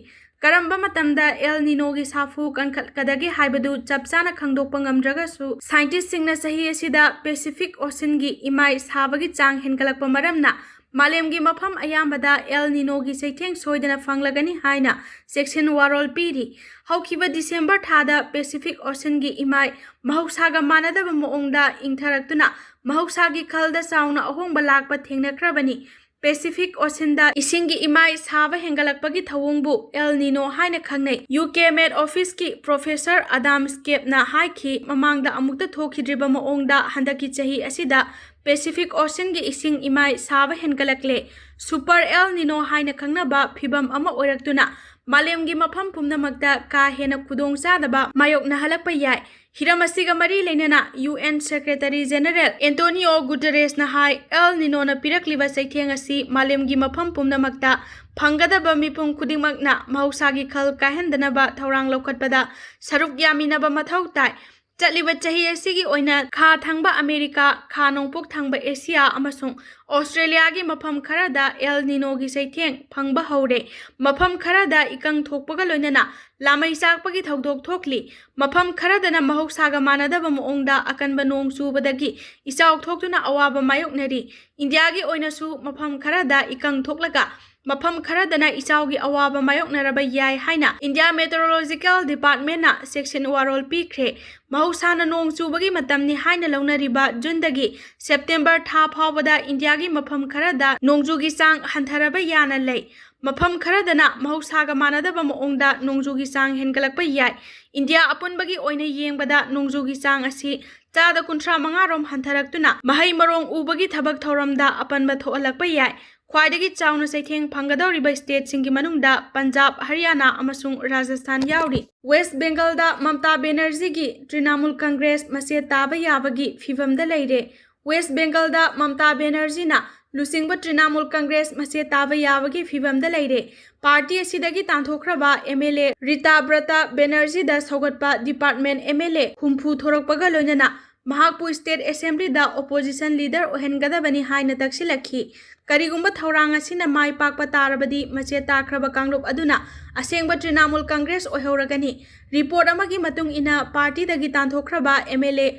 ꯀꯔꯝꯕ ꯃꯇꯝꯗ ꯑꯦꯜ ꯅꯤꯅꯣꯒꯤ ꯁꯥꯐꯨ ꯀꯟꯈꯠꯀꯗꯒꯦ ꯍꯥꯏꯕꯗꯨ ꯆꯞ ꯆꯥꯅ ꯈꯪꯗꯣꯛꯄ ꯉꯝꯗ꯭ꯔꯒꯁꯨ, ꯁꯥꯏꯟꯇꯤꯁꯁꯤꯡꯅ ꯆꯍꯤ ꯑꯁꯤꯗ ꯄꯦꯁꯤꯐꯤꯛ ꯑꯣꯁꯤꯟꯒꯤ ꯏꯃꯥꯏ ꯁꯥꯕꯒꯤ ꯆꯥꯡ ꯍꯦꯟꯒꯠꯂꯛꯄ ꯃꯔꯝꯅ ꯃꯥꯂꯦꯝꯒꯤ ꯃꯐꯝ ꯑꯌꯥꯝꯕꯗ ꯑꯦꯜ ꯅꯤꯅꯣꯒꯤ ꯆꯩꯊꯦꯡ ꯁꯣꯏꯗꯅ ꯐꯪꯂꯒꯅꯤ ꯍꯥꯏꯅ ꯆꯦꯛꯁꯤꯟ ꯋꯥꯔꯣꯜ ꯄꯤꯔꯤ꯫ ꯍꯧꯈꯤꯕ ꯗꯤꯁꯦꯝꯕꯔ ꯊꯥꯗ ꯄꯦꯁꯤꯐꯤꯛ ꯑꯣꯁꯤꯟꯒꯤ ꯏꯃꯥꯏ ꯃꯍꯧꯁꯥꯒ ꯃꯥꯟꯅꯗꯕ ꯃꯑꯣꯡꯗ ꯏꯪꯊꯔꯛꯇꯨꯅ ꯃꯍꯧꯁꯥꯒꯤ ꯈꯜꯗ ꯆꯥꯎꯅ ꯑꯍꯣꯡꯕ ꯂꯥꯛꯄ ꯊꯦꯡꯅꯈ꯭ꯔꯕꯅꯤ꯫ ꯄꯦꯁꯤꯐꯤꯛ ꯑꯣꯁꯤꯟꯗ ꯏꯁꯤꯡꯒꯤ ꯏꯃꯥꯏ ꯁꯥꯕ ꯍꯦꯟꯒꯠꯂꯛꯄꯒꯤ ꯊꯧꯑꯣꯡꯕꯨ ꯑꯦꯜ ꯅꯤꯅꯣ ꯍꯥꯏꯅ ꯈꯪꯅꯩ꯫ ꯌꯨ ꯀꯦ ꯃꯦꯠ ꯑꯣꯐꯤꯁꯀꯤ ꯄ꯭ꯔꯣꯐꯦꯁꯔ ꯑꯗꯥꯝ ꯁ꯭ꯀꯦꯞꯅ ꯍꯥꯏꯈꯤ, ꯃꯃꯥꯡꯗ ꯑꯃꯨꯛꯇ ꯊꯣꯛꯈꯤꯗ꯭ꯔꯤꯕ ꯃꯑꯣꯡꯗ ꯍꯟꯗꯛꯀꯤ ꯆꯍꯤ ꯑꯁꯤꯗ ꯄꯦꯁꯤꯐꯤꯛ ꯑꯣꯁꯤꯟꯒꯤ ꯏꯁꯤꯡ ꯏꯃꯥꯏ ꯁꯥꯕ ꯍꯦꯟꯒꯠꯂꯛꯂꯦ꯫ ꯁꯨꯄꯔ ꯑꯦꯜ ꯅꯤꯅꯣ ꯍꯥꯏꯅ ꯈꯪꯅꯕ ꯐꯤꯚꯝ ꯑꯃ ꯑꯣꯏꯔꯛꯇꯨꯅ ꯃꯥꯂꯦꯝꯒꯤ ꯃꯐꯝ ꯄꯨꯝꯅꯃꯛꯇ ꯀꯥ ꯍꯦꯟꯅ ꯈꯨꯗꯣꯡꯆꯥꯗꯕ ꯃꯥꯌꯣꯛꯅꯍꯜꯂꯛꯄ ꯌꯥꯏ꯫ ꯍꯤꯔꯝ ꯑꯁꯤꯒ ꯃꯔꯤ ꯂꯩꯅꯅ U N secretary general Antonio ꯒꯨꯇꯦꯔꯦꯁꯅ ꯍꯥꯏ, ꯑꯦꯜ ꯅꯤꯅꯣꯅ ꯄꯤꯔꯛꯂꯤꯕ ꯆꯩꯊꯦꯡ ꯑꯁꯤ ꯃꯥꯂꯦꯝꯒꯤ ꯃꯐꯝ ꯄꯨꯝꯅꯃꯛꯇ ꯐꯪꯒꯗꯕ ꯃꯤꯄꯨꯝ ꯈꯨꯗꯤꯡꯃꯛꯅ ꯃꯍꯧꯁꯥꯒꯤ ꯈꯜ ꯀꯥꯏꯍꯟꯗꯅꯕ ꯊꯧꯔꯥꯡ ꯂꯧꯈꯠꯄꯗ ꯁꯔꯨꯛ ꯌꯥꯃꯤꯟꯅꯕ ꯃꯊꯧ ꯇꯥꯏ꯫ ꯆꯠꯂꯤꯕ ꯆꯍꯤ ꯑꯁꯤꯒꯤ ꯑꯣꯏꯅ ꯈꯥ ꯊꯪꯕ ꯑꯃꯦꯔꯤꯀꯥ, ꯈꯥ ꯅꯣꯡꯄꯣꯛ ꯊꯪꯕ ꯑꯦꯁꯤꯌꯥ ꯑꯃꯁꯨꯡ ꯑꯣꯁꯇ꯭ꯔꯦꯂꯤꯌꯥꯒꯤ ꯃꯐꯝ ꯈꯔꯗ ꯑꯦꯜ ꯅꯤꯅꯣꯒꯤ ꯆꯩꯊꯦꯡ ꯐꯪꯕ ꯍꯧꯔꯦ꯫ ꯃꯐꯝ ꯈꯔꯗ ꯏꯀꯪ ꯊꯣꯛꯄꯒ ꯂꯣꯏꯅꯅ ꯂꯥꯃꯩ ꯆꯥꯛꯄꯒꯤ ꯊꯧꯗꯣꯛ ꯊꯣꯛꯂꯤ꯫ ꯃꯐꯝ ꯈꯔꯗꯅ ꯃꯍꯧꯁꯥꯒ ꯃꯥꯟꯅꯗꯕ ꯃꯑꯣꯡꯗ ꯑꯀꯟꯕ ꯅꯣꯡ ꯆꯨꯕꯗꯒꯤ ꯏꯆꯥꯎ ꯊꯣꯛꯇꯨꯅ ꯑꯋꯥꯕ ꯃꯥꯌꯣꯛꯅꯔꯤ꯫ ꯏꯟꯗꯤꯌꯥꯒꯤ ꯑꯣꯏꯅꯁꯨ ꯃꯐꯝ ꯈꯔꯗ ꯏꯀꯪ ꯊꯣꯛꯂꯒ ꯃꯐꯝ ꯈꯔꯗꯅ ꯏꯆꯥꯎꯒꯤ ꯑꯋꯥꯕ ꯃꯥꯌꯣꯛꯅꯔꯕ ꯌꯥꯏ ꯍꯥꯏꯅ ꯏꯟꯗꯤꯌꯥ ꯃꯦꯇꯔꯣꯂꯣꯖꯤꯀꯦꯜ ꯗꯤꯄꯥꯔꯠꯃꯦꯟꯅ ꯆꯦꯛꯁꯤꯟ ꯋꯥꯔꯣꯜ ꯄꯤꯈ꯭ꯔꯦ꯫ ꯃꯍꯧꯁꯥꯅ ꯅꯣꯡ ꯆꯨꯕꯒꯤ ꯃꯇꯝꯅꯤ ꯍꯥꯏꯅ ꯂꯧꯅꯔꯤꯕ ꯖꯨꯟꯗꯒꯤ ꯁꯦꯞꯇꯦꯝꯕꯔ ꯊꯥ ꯐꯥꯎꯕꯗ ꯏꯟꯗꯤꯌꯥꯒꯤ ꯃꯐꯝ ꯈꯔꯗ ꯅꯣꯡꯖꯨꯒꯤ ꯆꯥꯡ ꯍꯟꯊꯔꯕ ꯌꯥꯅ ꯂꯩ꯫ ꯃꯐꯝ ꯈꯔꯗꯅ ꯃꯍꯧꯁꯥꯒ ꯃꯥꯟꯅꯗꯕ ꯃꯑꯣꯡꯗ ꯅꯣꯡꯖꯨꯒꯤ ꯆꯥꯡ ꯍꯦꯟꯒꯠꯂꯛꯄ ꯌꯥꯏ꯫ ꯏꯟꯗꯤꯌꯥ ꯑꯄꯨꯟꯕꯒꯤ ꯑꯣꯏꯅ ꯌꯦꯡꯕꯗ ꯅꯣꯡꯖꯨꯒꯤ ꯆꯥꯡ ꯑꯁꯤ ꯆꯥꯗ ꯀꯨꯟꯊ꯭ꯔꯥ ꯃꯉꯥ ꯔꯣꯝ ꯍꯟꯊꯔꯛꯇꯨꯅ ꯃꯍꯩ ꯃꯔꯣꯡ ꯎꯕꯒꯤ ꯊꯕꯛ ꯊꯧꯔꯝꯗ ꯑꯄꯟꯕ ꯊꯣꯛꯍꯜꯂꯛꯄ ꯌꯥꯏ꯫ ꯈ꯭ꯋꯥꯏꯗꯒꯤ ꯆꯥꯎꯅ ꯆꯩꯊꯦꯡ ꯐꯪꯒꯗꯧꯔꯤꯕ ꯁ꯭ꯇꯦꯠꯁꯤꯡꯒꯤ ꯃꯅꯨꯡꯗ ꯄꯟꯖꯥꯕ, ꯍꯔꯤꯌꯥꯅꯥ ꯑꯃꯁꯨꯡ ꯔꯥꯖꯁꯊꯥꯟ ꯌꯥꯎꯔꯤ꯫ ꯋꯦꯁ ꯕꯦꯡꯒꯜꯗ ꯃꯃꯇꯥ ꯕꯦꯅꯔꯖꯤꯒꯤ ꯇ꯭ꯔꯤꯅꯥꯃꯨꯜ ꯀꯪꯒ꯭ꯔꯦꯁ ꯃꯆꯦ ꯇꯥꯕ ꯌꯥꯕꯒꯤ ꯐꯤꯚꯝꯗ ꯂꯩꯔꯦ꯫ ꯋꯦꯁ ꯕꯦꯡꯒꯜꯗ ꯃꯃꯇꯥ ꯕꯦꯅꯔꯖꯤꯅ ꯂꯨꯆꯤꯡꯕ ꯇ꯭ꯔꯤꯅꯥꯃꯨꯜ ꯀꯪꯒ꯭ꯔꯦꯁ ꯃꯆꯦ ꯇꯥꯕ ꯌꯥꯕꯒꯤ ꯐꯤꯚꯝꯗ ꯂꯩꯔꯦ꯫ ꯄꯥꯔꯇꯤ ꯑꯁꯤꯗꯒꯤ ꯇꯥꯟꯊꯣꯛꯈ꯭ꯔꯕ M L A Rita Brata ꯕꯦꯅꯔꯖꯤꯗ ꯁꯧꯒꯠꯄ ꯗꯤꯄꯥꯔꯠꯃꯦꯟ ꯑꯦꯝ ꯑꯦꯜ ꯑꯦ ꯍꯨꯝꯐꯨ ꯊꯣꯔꯛꯄꯒ ꯂꯣꯏꯅꯅ ꯃꯍꯥꯛꯄꯨ ꯁ꯭ꯇꯦꯠ ꯑꯦꯁꯦꯝꯕ꯭ꯂꯤꯗ ꯑꯣꯄꯣꯖꯤꯁꯟ ꯂꯤꯗꯔ ꯑꯣꯏꯍꯟꯒꯗꯕꯅꯤ ꯍꯥꯏꯅ ꯇꯛꯁꯤꯜꯂꯛꯈꯤ꯫ ꯀꯔꯤꯒꯨꯝꯕ ꯊꯧꯔꯥꯡ ꯑꯁꯤꯅ ꯃꯥꯏ ꯄꯥꯛꯄ ꯇꯥꯔꯕꯗꯤ ꯃꯆꯦ ꯇꯥꯈ꯭ꯔꯕ ꯀꯥꯡꯂꯨꯞ ꯑꯗꯨꯅ ꯑꯁꯦꯡꯕ ꯇ꯭ꯔꯤꯅꯥꯃꯨꯜ ꯀꯪꯒ꯭ꯔꯦꯁ ꯑꯣꯏꯍꯧꯔꯒꯅꯤ꯫ ꯔꯤꯄꯣꯔꯠ ꯑꯃꯒꯤ ꯃꯇꯨꯡ ꯏꯟꯅ ꯄꯥꯔꯇꯤꯗꯒꯤ ꯇꯥꯟꯊꯣꯛꯈ꯭ꯔꯕ M L A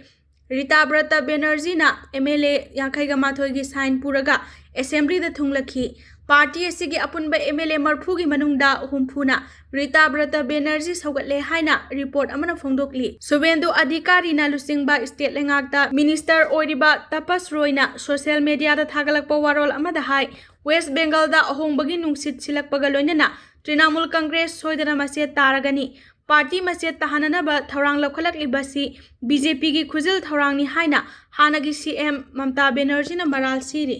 Rita Brata ꯕꯦꯅꯔꯖꯤꯅ ꯑꯦꯝ ꯑꯦꯜ ꯑꯦ ꯌꯥꯡꯈꯩꯒ ꯃꯥꯊꯣꯏꯒꯤ ꯁꯥꯏꯟ ꯄꯨꯔꯒ ꯑꯦꯁꯦꯝꯕ꯭ꯂꯤꯗ ꯊꯨꯡꯂꯛꯈꯤ꯫ ꯄꯥꯔꯇꯤ ꯑꯁꯤꯒꯤ ꯑꯄꯨꯟꯕ ꯑꯦꯝ ꯑꯦꯜ ꯑꯦ ꯃꯔꯐꯨꯒꯤ ꯃꯅꯨꯡꯗ ꯍꯨꯝꯐꯨꯅ ꯔꯤꯇꯥ ꯕ꯭ꯔꯇ ꯕꯦꯅꯔꯖꯤ ꯁꯧꯒꯠꯂꯦ ꯍꯥꯏꯅ ꯔꯤꯄꯣꯔꯠ ꯑꯃꯅ ꯐꯣꯡꯗꯣꯛꯂꯤ꯫ ꯁꯨꯕꯦꯟꯗꯨ ꯑꯙꯤꯀꯥꯔꯤꯅ ꯂꯨꯆꯤꯡꯕ ꯁ꯭ꯇꯦꯠ ꯂꯩꯉꯥꯛꯇ ꯃꯤꯅꯤꯁꯇꯔ ꯑꯣꯏꯔꯤꯕ ꯇꯄꯁ ꯔꯣꯏꯅ ꯁꯣꯁꯤꯌꯦꯜ ꯃꯦꯗꯤꯌꯥꯗ ꯊꯥꯒꯠꯂꯛꯄ ꯋꯥꯔꯣꯜ ꯑꯃꯗ ꯍꯥꯏ, ꯋꯦꯁ ꯕꯦꯡꯒꯜꯗ ꯑꯍꯣꯡꯕꯒꯤ ꯅꯨꯡꯁꯤꯠ ꯁꯤꯜꯂꯛꯄꯒ ꯂꯣꯏꯅꯅ ꯇ꯭ꯔꯤꯅꯥꯃꯨꯜ ꯀꯪꯒ꯭ꯔꯦꯁ ꯁꯣꯏꯗꯅ ꯃꯆꯦ ꯇꯥꯔꯒꯅꯤ꯫ ꯄꯥꯔꯇꯤ ꯃꯆꯦꯠ ꯇꯥꯍꯟꯅꯅꯕ ꯊꯧꯔꯥꯡ ꯂꯧꯈꯠꯂꯛꯂꯤꯕꯁꯤ ꯕꯤ ꯖꯦ ꯄꯤꯒꯤ ꯈꯨꯖꯤꯜ ꯊꯧꯔꯥꯡꯅꯤ ꯍꯥꯏꯅ ꯍꯥꯟꯅꯒꯤ ꯁꯤ ꯑꯦꯝ ꯃꯃꯇꯥ ꯕꯦꯅꯔꯖꯤꯅ ꯃꯔꯥꯜ ꯁꯤꯔꯤ꯫